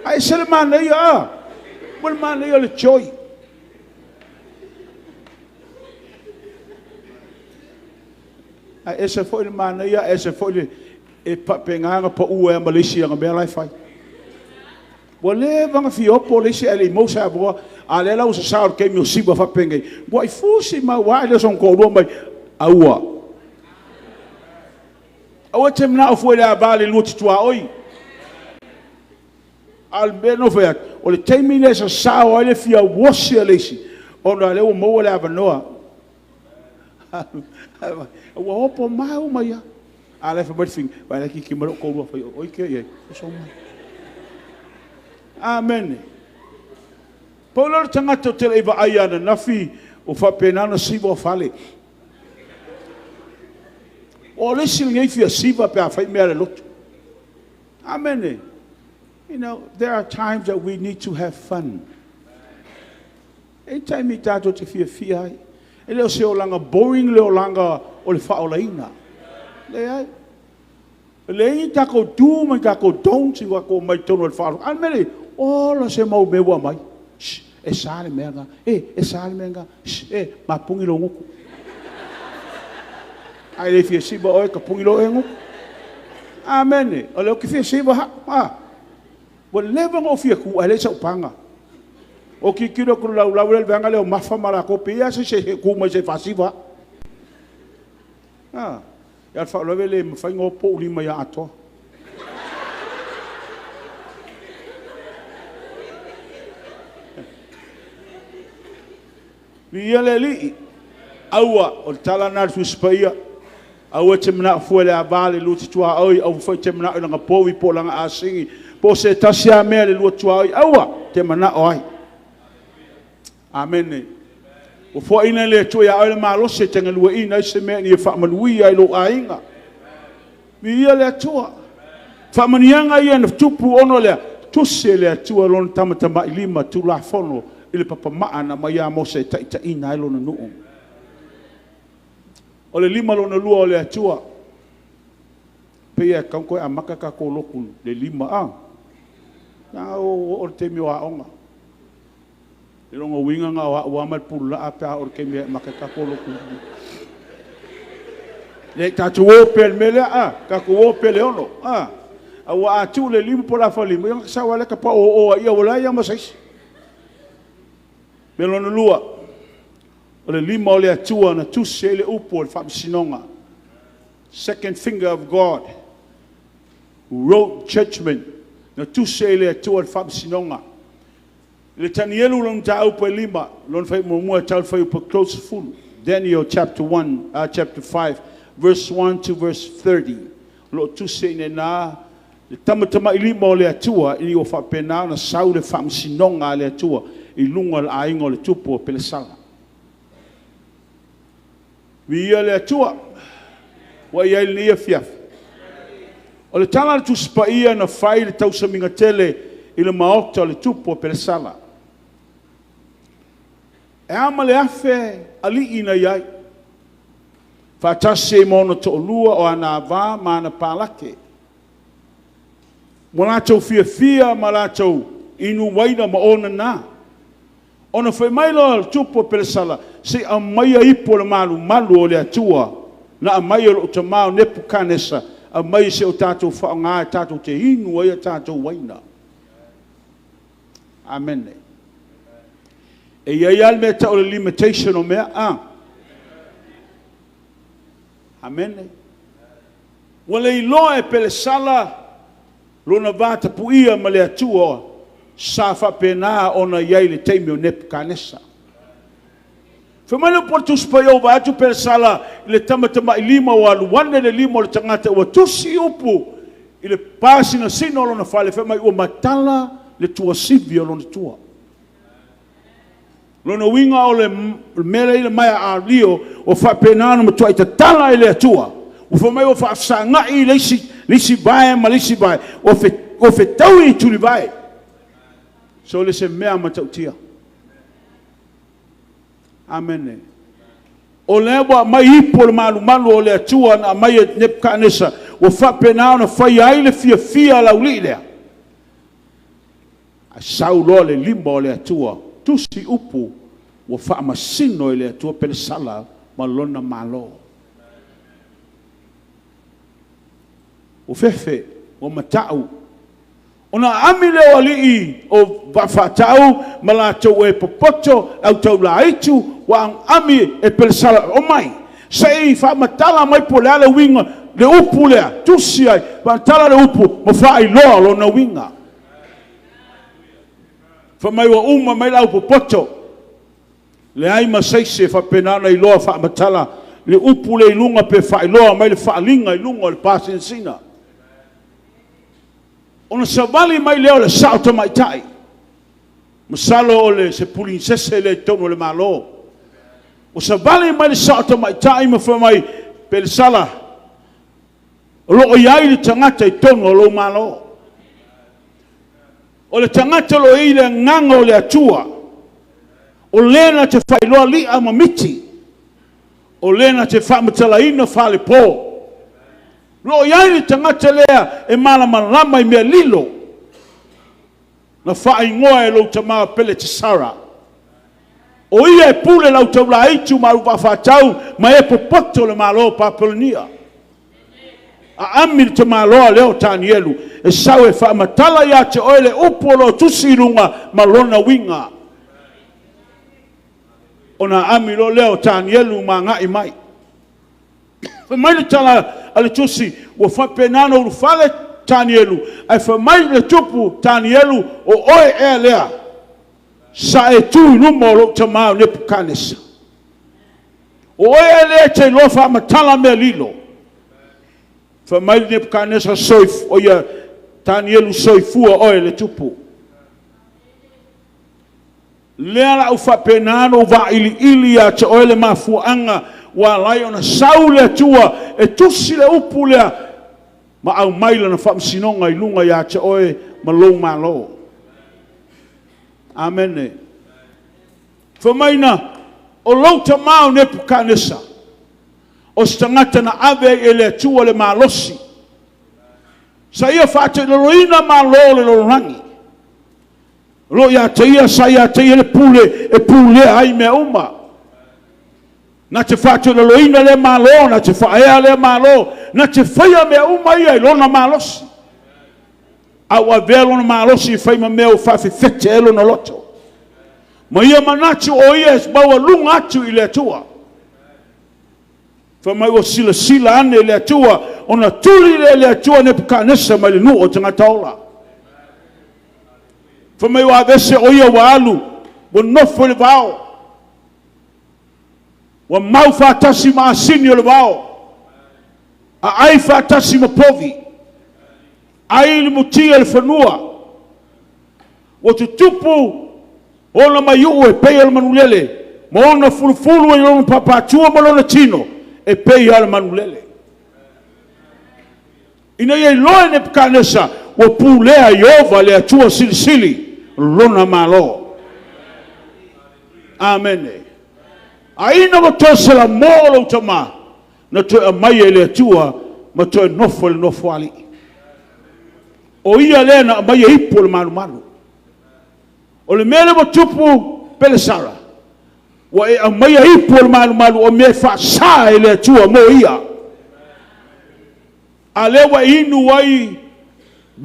Ae ese le manaia, a? Ua le manaia o le joy. Ae ese foi le manaia, ese foi le... e faapena ona pau ai lava ma le isi i ana mea la e fai. Ua leva ona fia opo le isi ae le i maua se avanoa, a o lea la ua sasao i le taimi o siva faapenei, muai fusi mau ae lea o sona toalua mai, aua. Aua e te manao fua i le ava i le lua te tuaoi. A o le mea na ou fai atu, o le taimi lea e sasao ai le fia uosi a le isi, ona o lea ua maua le avanoa. Ua opo mau mai lava. A o la e fai mai le fafine, vaai la e kiki mai lou toalua, fai oi tia i ai, oso mai. Amene. Pau lea o le tagata ou te le i vaaia ananafi o faapena ona siva o fale. O le isi lenei e fia siva pe a fai mea a le lotu. Amene. You know, there are times that we need to have fun. E i ai taimi tatou te fiafia ai. E le o se olaga boring le olaga o le faaolaina. Leai. E leai ni tatou do ma ni tatou don't ua tatou omai i totonu o le faaolaina. A o le mea lea, ola se mau mea ua aumai. Shh, e sa le mea lena. E, e sa le mea lena. Shh, e, mapuni lou gutu. A e le fia siva oe, tapuni loa oe gutu. Amene. O lea ou te fia siva hau. Ah. Ua leva ona ou fia tu ae leai sau paga. O tilotilo atu i le laulau lea, le vaega lea o Mafa ma latou, pei lava se isi e tu mai se i faasiva au. Ah. A o le faalavelave e le mafai ona opo ou lima ia Atoa. Viia le Alii. Aua, o le tala lena a le Tusi Paia. Aua e te manao fua i le ava i le lua tuaoi, aua foi e te manao i lana povi po o lana asini, po o se tasi lava mea i le lua tuaoi. Aua e te manao ai. Amene. Ua foaina e le Atua ia oe le malosi e te galueaiina ai se mea ina ia faamanuia i lou aiga. Viia le Atua. Faamanuiaga ia na tupu ona o le a? Tusi e le Atua Lona tamatamailima Tulafono i le papamaa na aumai ia Mose e taitaiina ai Lona nuu. O le lima lona lua o le Atua, pei e tatau ona toe amata tatou lotu i le 5 a? Leaga ua oo i le taimi o aoga. O lona uiga na o au lava ma le pululaa pe a oo i le taimi e amata ai tatou lotu. Leai, tatou o pea i le mea lea, a? Tatou o pea i le 6, a? Aua a tuu i le 5 po o le afa 5, ia ona ta sau lava lea ta pau o o lava i i, ua leai lava ma se isi. Mea lona lua, o le lima o le Atua na tusi ai le upu o le faamasinoga. Second finger of God who wrote judgment. Na tusi ai le Atua le faamasinoga. I le Tanielu lona mataupu e 5, lona fuaiupu muamua e tau i le fuaiupu 30. Daniel chapter 1, chapter 5, verse 1 to verse 30. O lo o tusi ai ina le tamatamailima o le Atua ina ua faapena ona sau le faamasinoga a le Atua i luga o le aiga o le tupu o Pelesala. Viia le Atua, ua i ai lenei afiafi. O le tala a le Tusi Paia na fai i le tausamiga tele i le maota o le tupu o Pelesala. E a ma le 1,000 alii na i ai, faatasi ai ma ona toalua o ana ava ma ana palake. Ua latou fiafia ma latou inu uaina ma onana. Ona fai mai loa o le tupu o Pelesala, se i aumaia ipu o le malumalu o le Atua na aumai e lou tama o Nepukanesa, aumai se i o tatou faaaoga e tatou te inu ai a tatou uaina. Amene. E i ai lava le mea e tau o le limitation o mea. A. Amene. Ua le iloa e Pelesala lona vatapuia ma le Atua sa faapena ona i ai i le taimi o Nepukanesa. Fai mai le upu a le Tusi Paia, ua vaai atu Pelesala i le tamatamailima ua alu ane le lima o le tagata ua tusi upu i le pasinasina o lona fale, fai mai ua matala le tuasivi o lona tua. Lona uiga o le mea lea i le maea ario ua faapena ona matuai tatala e le Atua. Ua fai mai ua faafesagai le isi vae ma le isi vae, ua fetaui tulivae. So le se mea matautia. Amene. O lea ua aumai ipu o le malumalu o le Atua na aumai e Nepukanesa, ua faapena ona fai ai le fiafia a le aualii lea. Ae sau loa le lima o le Atua, tusi upu ua faamasino e le Atua Pelesala ma lona malo. Ua fefe, ua matau. Ona aami lea o alii o vaafaatau ma latou e popoto, le au taulaitu, ua aami e Pelesala, omai, se i faamatala mai po o le a le uiga le upu lea, tusi ai, faamatala le upu ma faailoa lona uiga. Fai mai ua uma mai le aupopoto, leai ma se isi e faapena ona iloa faamatala le upu lea i luga pe faailoa mai le faaaliga i luga o le pasinasina. Ona savali mai lea o le sao tamaitai, masalo o se pulise lea i totonu o le Malo. Ua savali mai le sao tamaitai ma fai mai, Belesala, o lo o i ai le tagata i totonu o lou malo, o le tagata o lo o i ai le Agaga o le Atua, o le na te faailoa li'a ma miti, o le na te faamatalaina falepo. O lo o i ai le tagata lea e malamalama i mea lilo, na faaigoa e lou tama o Peletesara, o ia e pule i le au taulaitu ma auvaa faatau ma e popoto o le malo o Papelonia. Aami le tamaloa lea o Tanielu e sau e faamatala ia te oe le upu o lo o tusi i luga ma lona uiga. Ona aami loa lea o Tanielu ma agai mai. Fai mai le tala a le tusi, ua faapena ona ulufale Tanielu, ae fai mai le tupu Tanielu, o oe ea lea sa e tu i luma o lou tama o Nepukatanesa? O oe ea lea e te iloa faamatala mea lilo? Fai mai Nepukatanesa, Soifua, Tanielu, soifua oe le tupu. Lea o le a ou faapena ona ou vailiili ia te oe le mafuaaga ua ala ai ona sau le Atua e tusi le upu lea ma aumai lana faamasinoga i luga ia te oe ma lou malo. Amene. Fai mai na, o lou tama o Nepukatanesa, o se tagata na ave ai e le Atua le malosi, sa ia faatailaloina malo o le lalolagi, o lo o ia te ia sa ia te ia le pule e pulea ai mea uma. Na te faatoilaloina lea Malo, na te faaea lea Malo, na te faia mea uma ia i lona malosi. A ua avea lona malosi e fai ma mea ua faafefete ai lona loto, ma ia manatu o ia e maualuga atu i le Atua. Fai mai ua silasila ane le Atua, ona tuli lea e le Atua Nepukatanesa mai le nuu o tagata ola. Fai mai ua aveese o ia ua alu, ua nofo i le vao, ua mau faatasi ma asini o le vao, aai faatasi ma povi, ai le mutia i le fanua, ua tutupu ona maiuu e pei o le manulele, ma ona fulufulu i lona papaatua ma lona tino e pei lava o le manulele. Ina ia iloa e Nepukatanesa ua pulea e Ieova le Atua Silisili lona Malo. Amene. A ina ua toe salamo lou tama, na toe aumai e le Atua ma toe nofo i le nofoalii. O ia lea na aumaia ipu o le malumalu. O le mea lea ua tupu Pelesara, ua e aumaia ipu o le malumalu, o mea e faasa e le Atua mo ia. A o lea ua e inu ai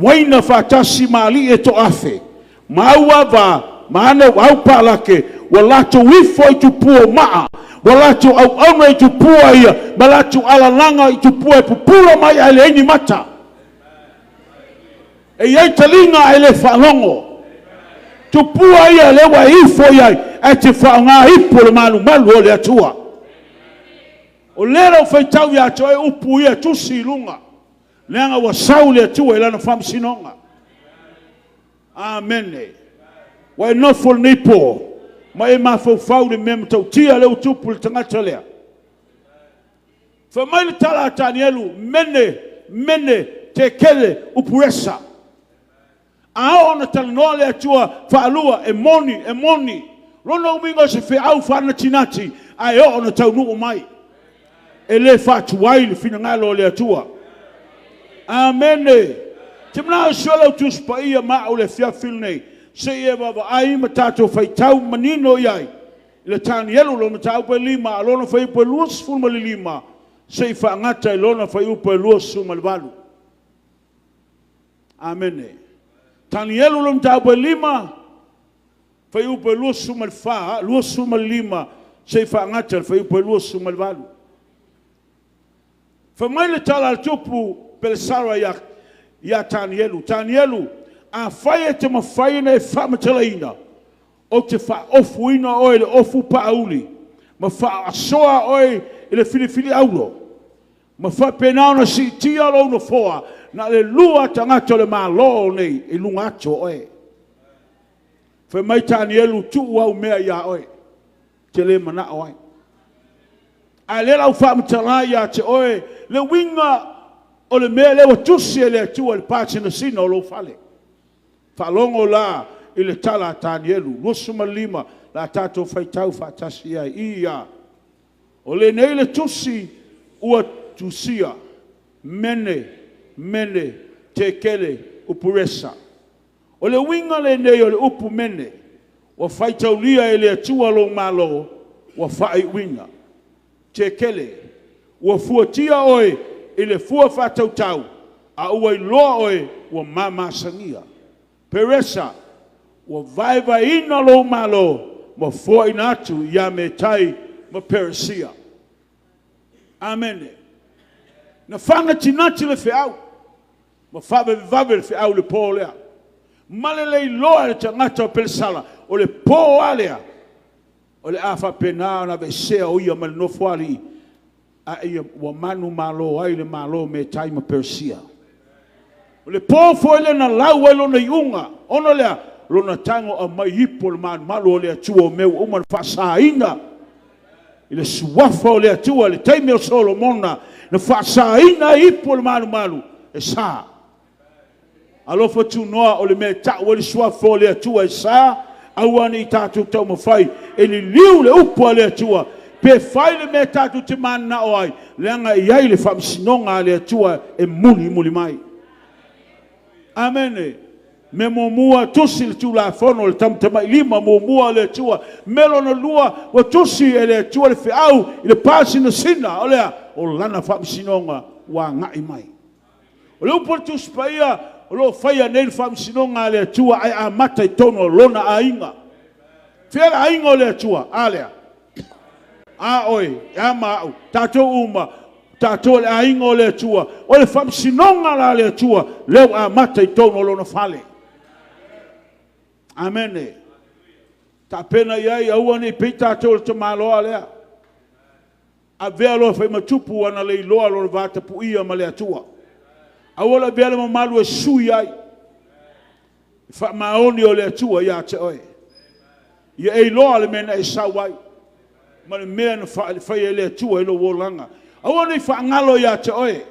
uaina faatasi ma alii e toafe, ma auaava ma aupaalake, ua latou ifo i tupua o maa, ua latou auauna i tupua ia, ma latou alalaga i tupua e pupula mai ae leai ni mata. E i ai taliga ae le faalogo. Tupua ia lea ua e ifo i ai ae te faaaoga ipu o le malumalu o le Atua. O lea o le a ou faitau ia te oe upu ia e tusi i luga, leaga ua sau le Atua i lana faamasinoga. Amene. Ua e nofo i lenei po ma e mafaufau i le mea matautia lea ua tupu i le tagata lea. Fai mai le tala a Tanielu, Mene, Mene, Tekele, Upuresa. A oo ina talanoa le Atua faalua, e moni, e moni. Lona uiga o se feau faanatinati ae oo ina taunuu mai. E le faatuai le finagalo o le Atua. Amene. Ou te manao e sue lau Tusi Paia ma au i le afiafi lenei, se i e vaavaai ma tatou faitau manino i ai i le Tanielu lona mataupu e 5, a o lona fuaiupu e 25 seia faagata i lona fuaiupu e 28. Amene. Tanielu lona mataupu e 5, fuaiupu e 24, 25 seia faagata i le fuaiupu e 28. Fai mai le tala a le tupu Pelesara ia Tanielu, Tanielu, afai e te mafai ona e faamatalaina, ou te faaofuina oe i le ofu paauli ma faasoa oe i le filifiliauro, ma faapena ona siitia lou nofoa na o le 2 lava tagata o le Malo nei e i luga atu o oe. Fai mai Tanielu, tuu au mea ia oe, ou te le manao ai. A o lea o le a ou faamatala ia te oe le uiga o le mea lea ua tusi e le Atua i le pasinasina o lou fale. Faalogo la i le tala a Tanielu 25, o le a tatou faitau faatasi ai. I a, o lenei le tusi ua tusia, Mene, Mene, Tekele, Upuresa. O le uiga lenei o le upu Mene, ua faitaulia e le Atua lou malo, ua faaiuina. Tekele, ua fuatia oe i le fua faatautau, a ua iloa oe ua mamasagia. Peresa, ua vaevaeina lou malo ma foaina atu ia Metai ma Peresia. Amene. Na faanatinati le feau ma faavavevave le feau i le po lea, ma le le iloa e le tagata o Pelesala, o le po lava lea, o le a faapena ona aveesea o ia mai le nofoalii, a ua manumalo ai le Malo o Metai ma Peresia. O le po foi lea na lau ai lona iuga, ona o le a? O lona tago aumai ipu o le malumalu o le Atua o mea ua uma ona faasaina i le suafa o le Atua i le taimi o Solomona na faasaina ai ipu o le malumalu e sa. Alofa tunoa, o le mea e tau ai le suafa o le Atua e sa, aua ne i tatou taumafai e liliu le upu a le Atua pe fai le mea tatou te mananao ai, leaga e i ai le faamasinoga a le Atua e mulimuli mai. Amene. Mea muamua, tusi le Tulafono i le tamatamailima muamua a le Atua. Mea lona lua, ua tusi e le Atua le feau i le pasinasina, o le a? O Lana faamasinoga ua agai mai. O le upu a le Tusi Paia, o lo o faia nei le faamasinoga a le Atua ae amata i totonu o lona aiga. Fea le aiga o le Atua? A lea. A oe, a ma au, tatou uma, o tatou o le aiga o le Atua. O le faamasinoga la a le Atua, lea ua amata i totonu o Lona fale. Amene. Tapena i ai, aua ne i pei tatou o le tamaloa lea. Avea loa fai ma tupu ua na leiloa lona vatapuia ma le Atua. Aua le avea le mamalu e sui ai le faamaoni o le Atua ia te oe. Ia e iloa le mea na e sau ai ma le mea na faia e le Atua i lou olaga. Aua ne i faagalo ia te oe,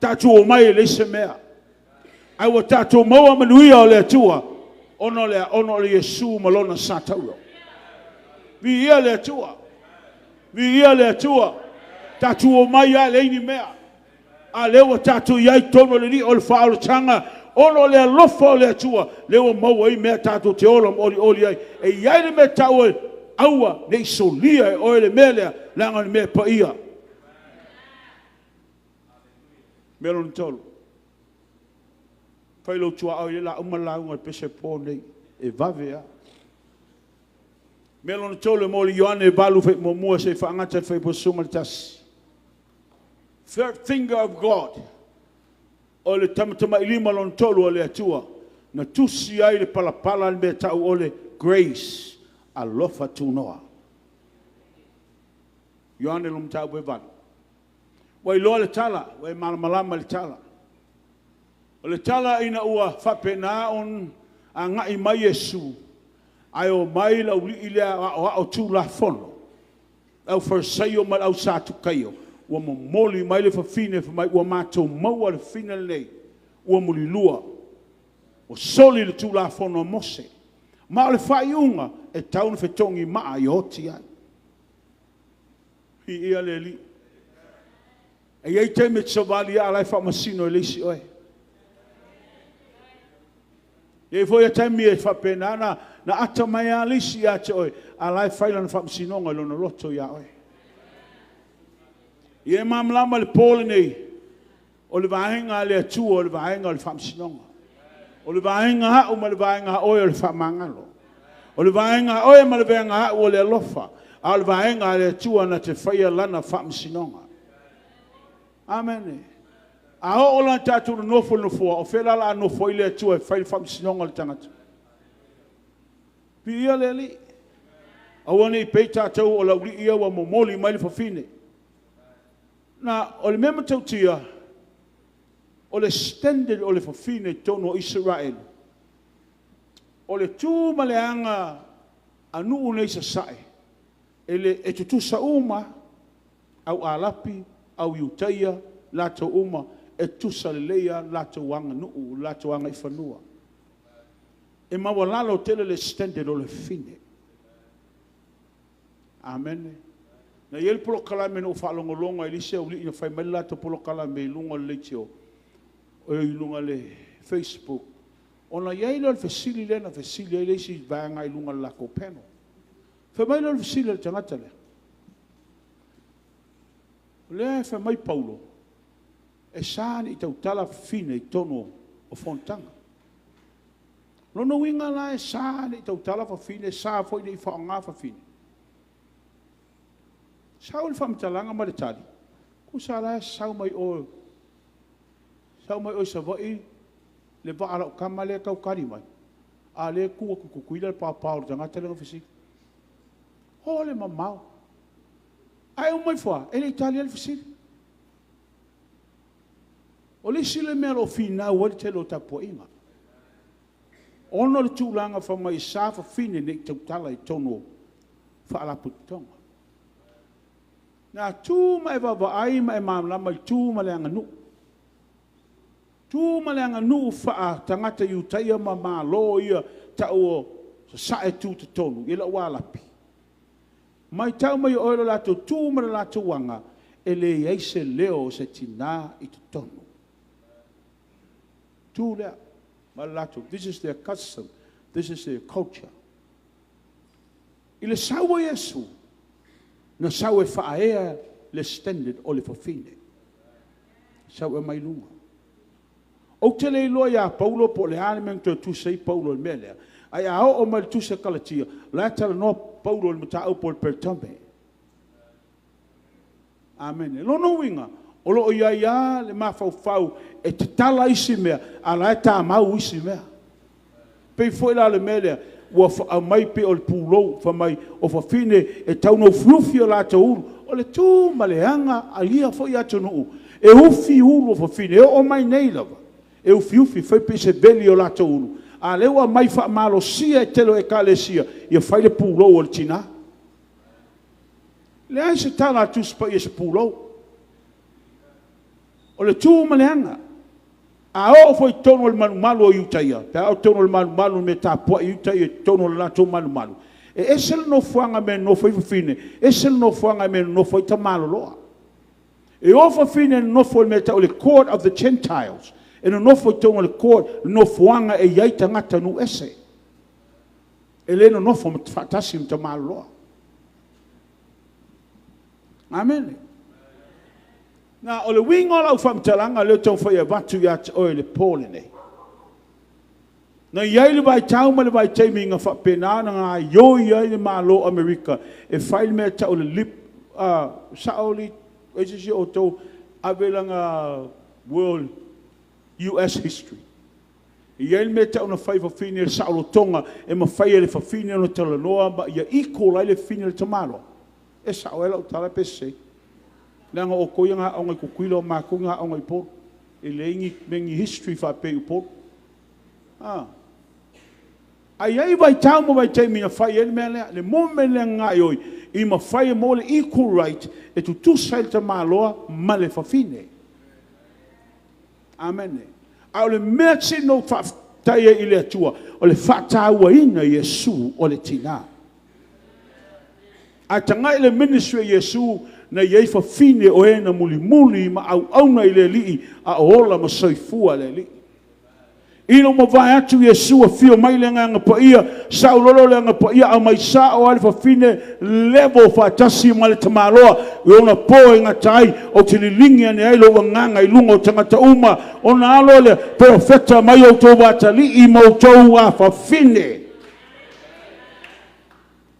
tatou omai e leai se mea, ae ua tatou maua manuia o le Atua ona o le a? Ona o Iesu ma Lona sa tauro. Viia le Atua! Viia le Atua! Tatou omai lava e leai ni mea, a o lea ua tatou i ai i totonu o le lio o le faaolataga, ona o le alofa o le Atua, lea ua maua ai mea tatou te ola ma olioli ai. E i ai le mea e tau o le aua ne i solia e oe le mea lea, leaga o le mea paia. Mea lona tolu, fai lou tuaoi, o lea o le a uma le lauga i le pese po lenei, e vave lava. Mea lona tolu e mo Ioane 8:1 seia faagata le fuaiupu 11. Third finger of God, o le tamatamailima lona tolu o le Atua, na tusi ai le palapala le mea e tau o le grace, alofa tunoa. Ioane lona mataupu e 8. Ua iloa le tala, ua e malamalama i le tala. O le tala ina ua faapena ona agai mai Iesu, ae omai le aualii lea aoao Tulafono, le aufarisaio ma le au Satukaio, ua momoli mai le fafine fai mai, ua matou maua le fafine lenei ua mulilua, ua soli le Tulafono a Mose. Ma o le faaiuga, e tatau ona fetogi maa ia oti ai. Viia le Alii. E i ai taimi e te savali lava a o la e faamasino e le isi oe. E i ai foi taimi e faapena ona ata mai lava le isi ia te oe, a o la e fai lana faamasinoga i lona loto ia oe. Ia e malamalama i le po lenei, o le vaega a le Atua o le vaega o le faamasinoga. O le vaega a au ma le vaega a oe o le faamagalo. O le vaega a oe ma le vaega a au o le alofa. A o le vaega a le Atua na te faia lana faamasinoga. Amene. A oo la tatou nonofo i le nofoa, o fea la o le a nofo ai le Atua e fai le faamasinoga a le tagata? Viia le Alii. Aua ne i pei tatou o le aualii ia ua momoli mai le fafine. Na, o le mea matautia, o le standard o le fafine i totonu o Isaraelu, o le tu ma le aga a nuu nei i sasae, e, le, e tutusa uma au Arapi, au Iutaia, latou uma, e tutusa lelei lava le latou aganuu, le latou agaifanua. E maualalo tele le standard o le fafine. Amene. Na i ai le polokalame na ou faalogologo ai i le isi aualii na fai mai le latou polokalame i luga o le leitio, i luga o le Facebook, ona i ai lea o le fesili lea na fesili ai le isi vaega i luga o le latou panel. Fai mai lea o le fesili a le tagata lea, o lea e fai mai Paulo, e sa ona tautala fafine i totonu o fonotaga. O lona uiga la e sa ona tautala fafine, e sa foi ona faaaoga fafine. Sau le faamatalaga ma le tali, tusa la e sau mai o, sau mai o i Savaii le vaa a lau tama lea e tau tali mai, a o lea e tu atu i Tutuila le paopao o le tagata lea na fesili. O le mamao. Ae uma ifo lava, e le i talia le fesili. O le isi lea mea o lo o finau ai le tele o tapuaiga, ona o le tulaga fai mai e sa fafine ne i tautala i totonu o faalapotopotoga. Na tu ma e vaavaai ma e malamalama i tu ma le aganuu. Tu ma le aganuu faa-tagata Iutaia ma Malo ia tau o Sasae tutotonu i lau Arapi. Matau mai oe lo latou tu ma le latou aga, e leai se leo o se tinā i totonu. Tu lea ma le latou, this is their custom, this is their culture. I le sau o Iesu, na sau e faaea le standard o le fafine. Sau e aumai i luga. Ou te le iloa ia Paulo po o le a le mea na toe tusi ai Paulo i le mea lea, ae a oo mai i le tusi a Kalatia, o la e talanoa Paulo i le mataupu o le peretome. Amene. O lona uiga, o lo o i ai lava le mafaufau e tatala isi mea, a o la e tamau isi mea. E pei foi la o le mea lea, ua aumai pei o le pulou, fai mai o fafine e tatau ona ufiufi o latou ulu. O le tu ma le aga a ia foi atunuu, e ufi ulu o fafine, e oo mai nei lava, e ufiufi, fai pei se veli o latou ulu, a o lea ua aumai faamalosia e le tele o ekalesia, ia fai le pulou o le tina. E leai se tala a le Tusi Paia i se pulou. O le tu ma le aga. A oo foi i totonu o le malumalu o Iutaia, pe a oo i totonu o le malumalu i le mea e tapuai ai Iutaia i totonu o le latou malumalu, e ese le nofoaga i le mea e nonofo ai fafine, ese le nofoaga i le mea e nonofo ai tamaloloa. E o fafine e nonofo i le mea e tau o le court of the Gentiles, e nonofo i totonu o le court, le nofoaga e i ai tagata nuu ese. E le nonofo faatasi ma tamaloloa. Amene. Na, o le uiga o lau faamatalaga lea ou te taumafai e avatu ia te oe i le po lenei. Na i ai le vaitau ma le vaitaimi na faapena ona gaoioi ai le Malo o Amerika e fai le mea e tau o le lip, sao alii, o ai se isi o outou ave lana World US History. E i ai le mea e tau na fai e fafine le saolotoga e mafai e le fafine ona talanoa ma ia equal ai le fafine i le tamaloa. E sao ea lau tala pe sese? Leaga o outou ia na aooga i Tutuila, o matou na aooga i Upolu. E leai ni mea ni history faapea i Upolu. Ae i ai vaitau ma vaitaimi na fai ai le mea lea, le movement lea na gaoioi, i mafai e maua le equal right e tutusa ai le tamaloa ma le fafine. Amene. A o le mea sili ona ou faafetai ai i le Atua, o le faatauaina o Iesu o le tina. A tagai i le ministry a Iesu, na i ai fafine o e na mulimuli ma auauna i le Alii a o ola ma soifua le Alii. Ina ua mavae atu Iesu, afio mai le Agaga Paia, saololo le Agaga Paia, aumai sao lava le fafine level faatasi ma le tamaloa i ona po e gata ai, ou te liligi ane ai lou agaga i luga o tagata uma, ona alo lea, polofeta mai outou atalii ma outou afafine.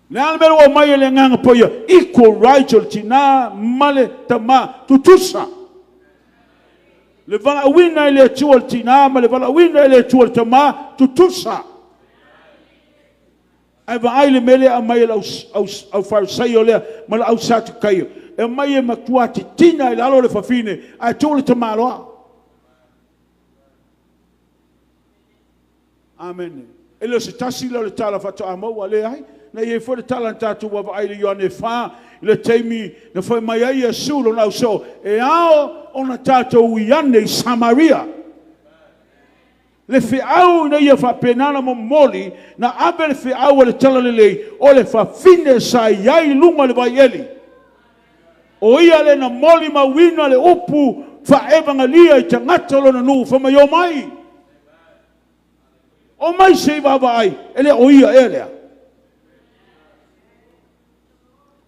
O le a le mea ua aumai e le Agaga Paia? Equal right o le tina ma le tama, tutusa. Le valaauina e le Atua le tinā ma le valaauina e le Atua le tamā, tutusa. Ae vaai le mea lea e aumai e le aufarisaio lea ma le au Satukaio, e aumai e matua titina i lalo le fafine ae tuu le tamaloa. Amene. E le o se tasi lea o le tala faatoa maua, leai. Na i ai foi le tala na tatou vaavaai i le Ioane 4 i le taimi na fai mai ai Iesu i lona ausoo, e ao ona tatou ui ane i Samaria. Le feau ina ia faapena ona momoli, na ave le feau a le Talalelei, o le fafine sa i ai i luga o le vaieli. O ia lea na molimauina le upu faa-evagalia i tagata o lona nuu, fai mai, omai, omai se i vaavaai, e le o ia ea lea?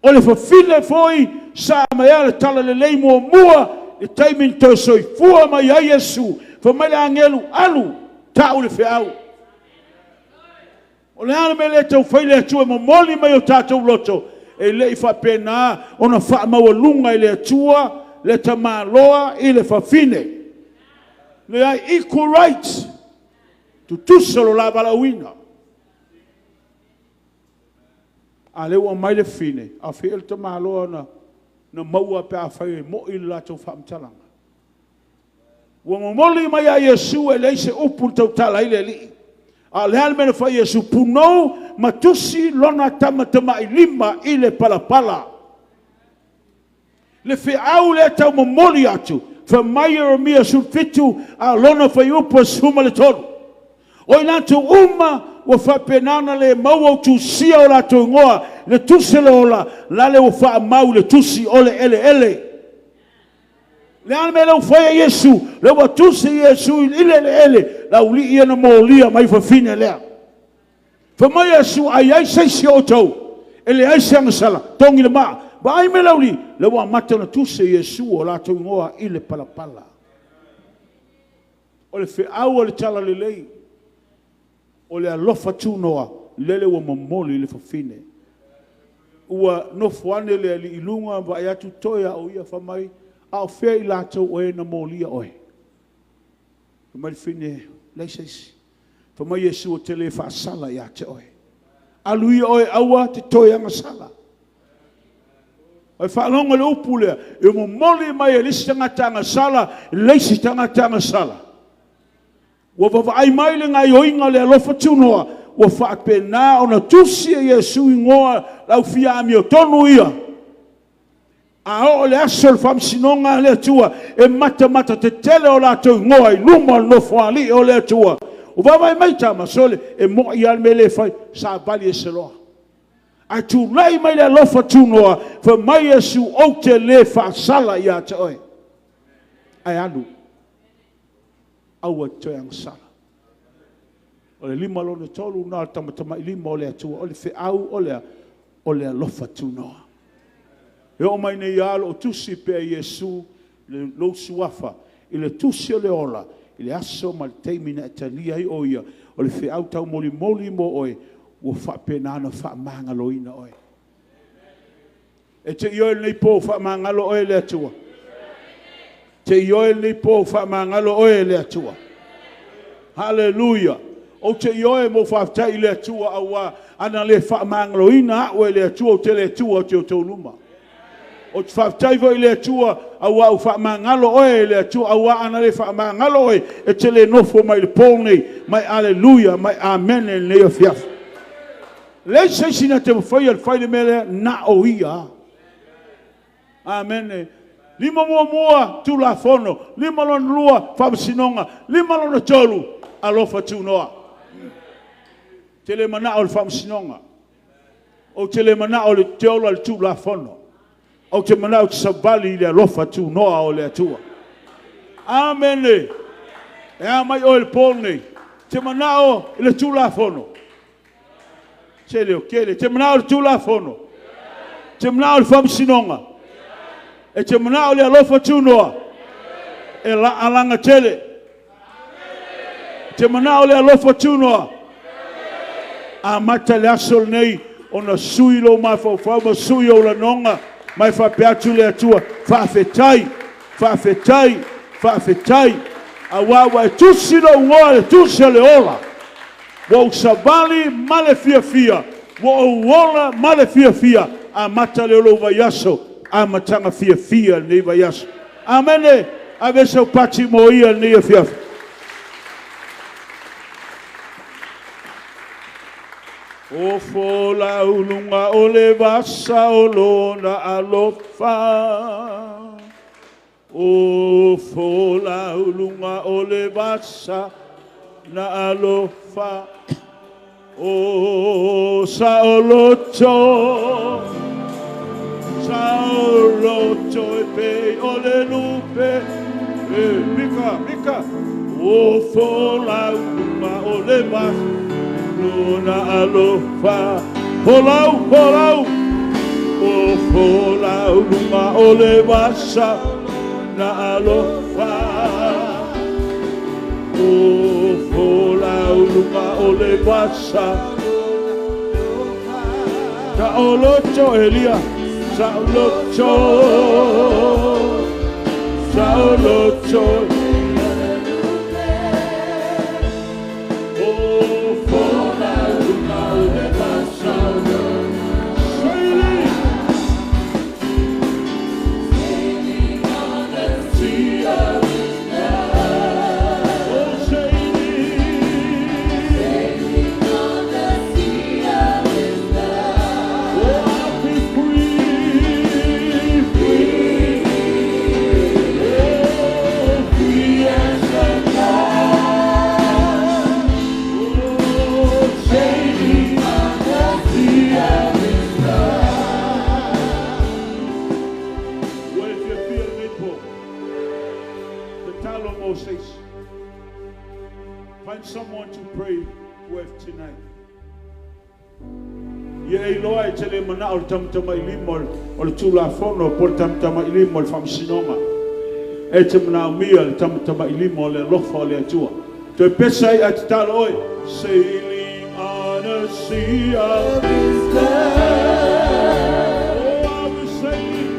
O le fafine foi sa aumaia le talalelei muamua i le taimi na toe soifua mai ai Iesu, fai mai le agelu, alu, tau le feau. O le a le mea lea e tau fai le Atua e momoli mai o tatou loto? E le i faapena ona faamaualuga e le Atua le tamaloa i le fafine. Leai, equal rights, tutusa lo la valaauina. A o lea ua aumai le fafine, a o fea le tamaloa na maua pe afai e moni le latou faamatalaga? Ua momoli mai ia Iesu e leai se upu na tautala ai le Alii. A o le a le mea na fai e Iesu? Punou ma tusi lona tamatamailima i le palapala. Le feau lea e tau momoli atu, fai mai Ieremia 17, a o lona fuaiupu e 13. O i latou uma ua faapena ona le maua utusia o latou igoa i le tusi o le ola, lale ua faamau i le tusi o le eleele. Le a le mea lea ua fai e Iesu? Lea ua tusi Iesu i le eleele, le aualii ia na molia mai fafine lea. Fai mai Iesu, a i ai se isi o outou e leai se agasala, togi le maa. Vaai mai le aualii, lea ua amata ona tusi e Iesu o latou igoa i le palapala. O le feau o le talalelei, o le alofa tunoa, lele ua momoli i le fafine. Ua nofo ane le alii i luga ma vaai atu toe lava o ia, fai mai, a o fea i latou o e na molia oe? Fai mai le fafine, e leai se isi. Fai mai Iesu, ou te le faasala ia te oe. Alu ia oe aua te toe agasala. Ua e faalogo i le upu lea? E momoli mai e le isi tagata agasala i le isi tagata agasala. Ua vaavaai mai le gaoioiga o le alofa tunoa, ua faapena ona tusi e Iesu igoa le au fia amiotonu ia. A oo i le aso o le faamasinoga a le Atua, e matamata tetele o latou igoa i luma o le Nofoalii o le Atua. Ua vaavaai mai tama, sole, e moni lava le mea lea e fai, savali ese loa. Ae tulai mai le alofa tunoa, fai mai Iesu, ou te le faasala ia te oe. Ae alu, aua e te toe agasala. O le 5 lona 3 lena o le tamatamailima o le Atua, o le feau o le a? O le alofa tunoa. E oo mai nei lava o lo o tusi pea e Iesu lou suafa i le tusi o le ola i le aso ma le taimi na e talia ai o ia, o le feau taumolimoli mo oe ua faapena ona faamagaloina oe. E te ioe lenei po faamagalo oe e le Atua. Te ioe lenei po faamagalo oe e le Atua. Haleluia! Ou te ioe ma ou faafetai i le Atua, aua ana le faamagaloina au e le Atua, ou te le tu atu i outou luma. Ou te faafetai foi i le Atua, aua ua faamagalo oe e le Atua, aua ana le faamagalo oe, e te le nofo mai i le po lenei, mai aleluia, mai amene i lenei afiafi. Leai se isi na te mafaia le fai le mea lea, na o Ia. Amene. 51, Tulafono. 52, Faamasinoga. 53, Alofa Tunoa. Ou te le manao i le faamasinoga. Ou te le manao i te ola i le Tulafono. Ou te manao ou te savali i le alofa tunoa o le Atua. Amene. E a mai oe i le po lenei? Te manao i le Tulafono. Se leo tele. Te manao i le Tulafono. Te manao i le faamasinoga. E te manao i le alofa tunoa. E laalaga tele. Te manao i le alofa tunoa. Amata le aso lenei ona sui lou mafaufau ma sui ou lagona, ma e faapea atu le Atua, faafetai, faafetai. Faafetai, auā ua e tusi lou igoa i le tusi o le ola. Ua ou savali ma le fiafia, ua ou ola ma le fiafia. Amata lea o lou vaiaso, amataga fiafia lenei vaiaso. Amene. Ave sau pati mo ia i lenei afiafi. O folau luga o le vasa o lona alofa. O folau luga o le vasa na alofa. O saoloto, saoloto e pei o le lupe. E, mika, mika. O folau luga o le vasa lona alofa. Folau, folau. O folau luga o le vasa na alofa. O folau luga o le vasa. Saoloto Elia, saoloto, saoloto. O folau luga o le vasa. Sailing on the sea of Oh, sailing. On the sea of His love. Oh, I'll be free, free. Oh, free as a dove. Oh, sailing On the sea of His love. Well, if you feel me, the talo Moses. Find someone to pray with tonight. Ia e iloa e te le manao le tamatamailima o le Tulafono po le tamatamailima o le faamasinoga. E te manaomia le tamatamailima o le alofa o le Atua. Toe pesa ai a tatalo oe. Sailing on a sea of His love. Oh, I'll be sailing.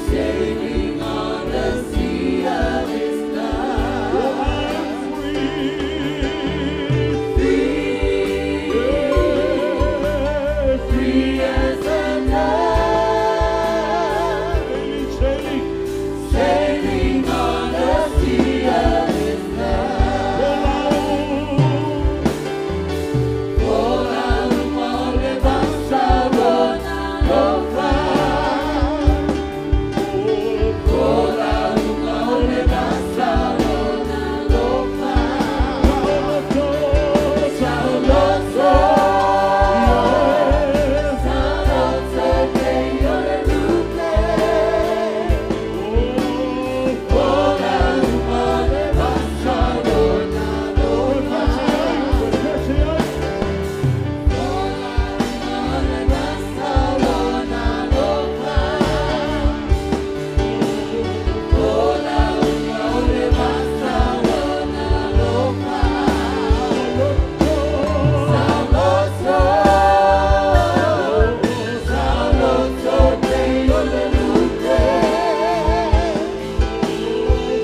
Sailing on the sea of His love. Oh, I'm free. Free, Yeah, free as a dove. Sailing, sailing. Sailing on the sea of His love. Oh, Folau o le vasa lona alofa. oh, Folau o le vasa lona alofa. Saoloto. Saoloto, saoloto pei o le lupe. Folau o le vasa lona alofa. Folau o le vasa lona alofa. Folau o le vasa lona alofa. Saoloto, saoloto pei o le lupe.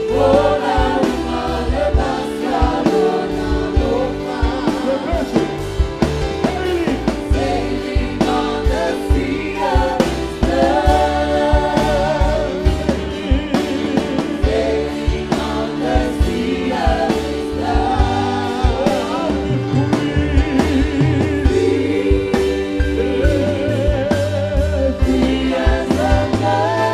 Folau o le vasa lona alofa. Sailing on the sea of His love. Sailing on the sea of His love. Free, free as a dove.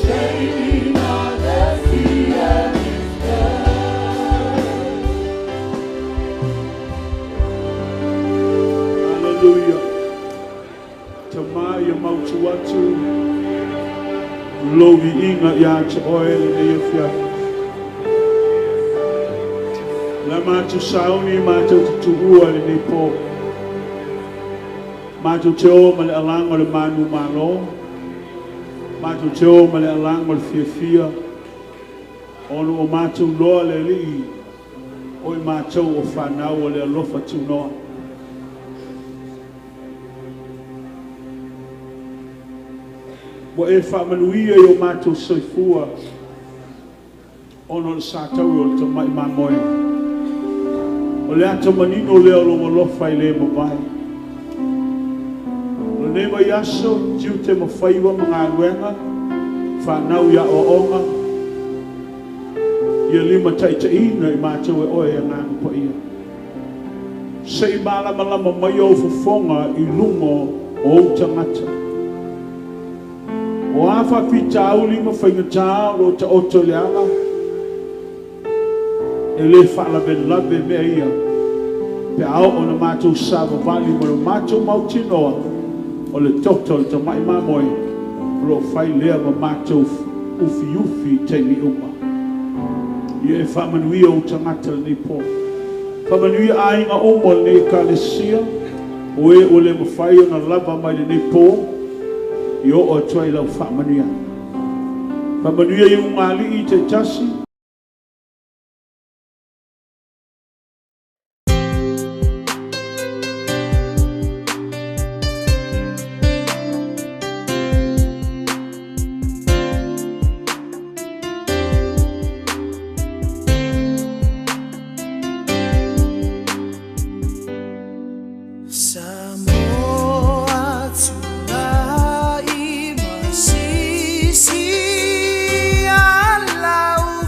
Sailing on the sea of His love. Hallelujah. Tama ia mautu atu. Lou viiga ia te oe lenei afiafi. La matou sauni matou tutuua lenei po. Matou te o ma le alaga o le manumalo. Matou te o ma le alaga o le fiafia. Ona ua matou iloa le Alii o i matou o fanau o le alofa tunoa. Ua e faamanuia i o matou soifua ona o le satauro o le tamai mamoe. O le ata manino lea o lou alofa e le mavae. O lenei vaiaso, tiute ma faiva ma galuega, fanau i aoaoga, ia limataitaiina i matou e Oe e Agaga Paia. Se i malamalama mai ou fofoga i luga o ou tagata. O a faafitauli ma faigata o lo o taoto i le ala, e le faalavelave mea ia pe a oo ina matou savavali ma le matou mautinoa o le toto o le tamai mamoe o lo o fai lea ma matou ufiufi i taimi uma. Ia e faamanuia ou tagata i lenei po. Faamanuia aiga uma o lenei Ekalesia, o e ua le mafai ona lava mai i lenei po, ia oo atu ai lau faamanuiaga. Faamanuia i ulugalii taitasi. Samoa tulai masisi alaufua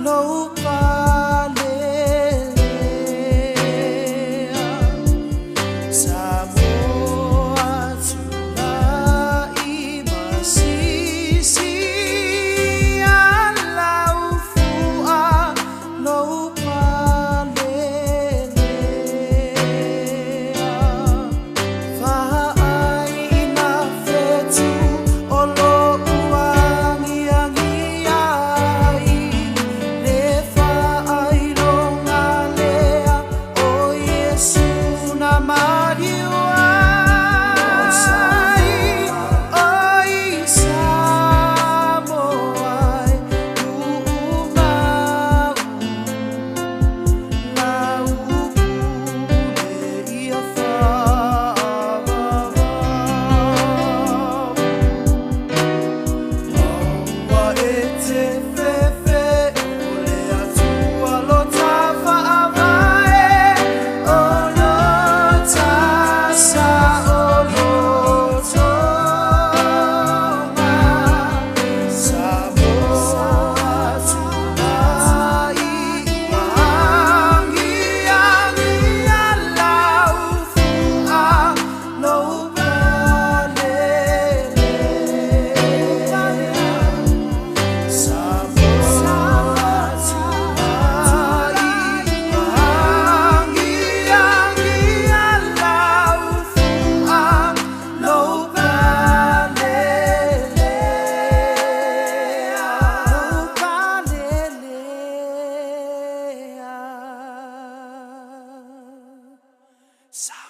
lou palelea. Samoa tulai masisi alaufua lou palelea. Vaai i nā fetu o lo'u agiagi ai, le faailoga lea o Iesu na maliu ai. O i Samoa e tuumau, lau pule ia faavavau. Aua e te fefe o le Atua lo ta faavae, o lo ta saolotoga. Samoa tulai ua agiagi alaufua lou palelea. Samoa tulai ua agiagi alaufua lou palelea. Lou palelea. Samoa.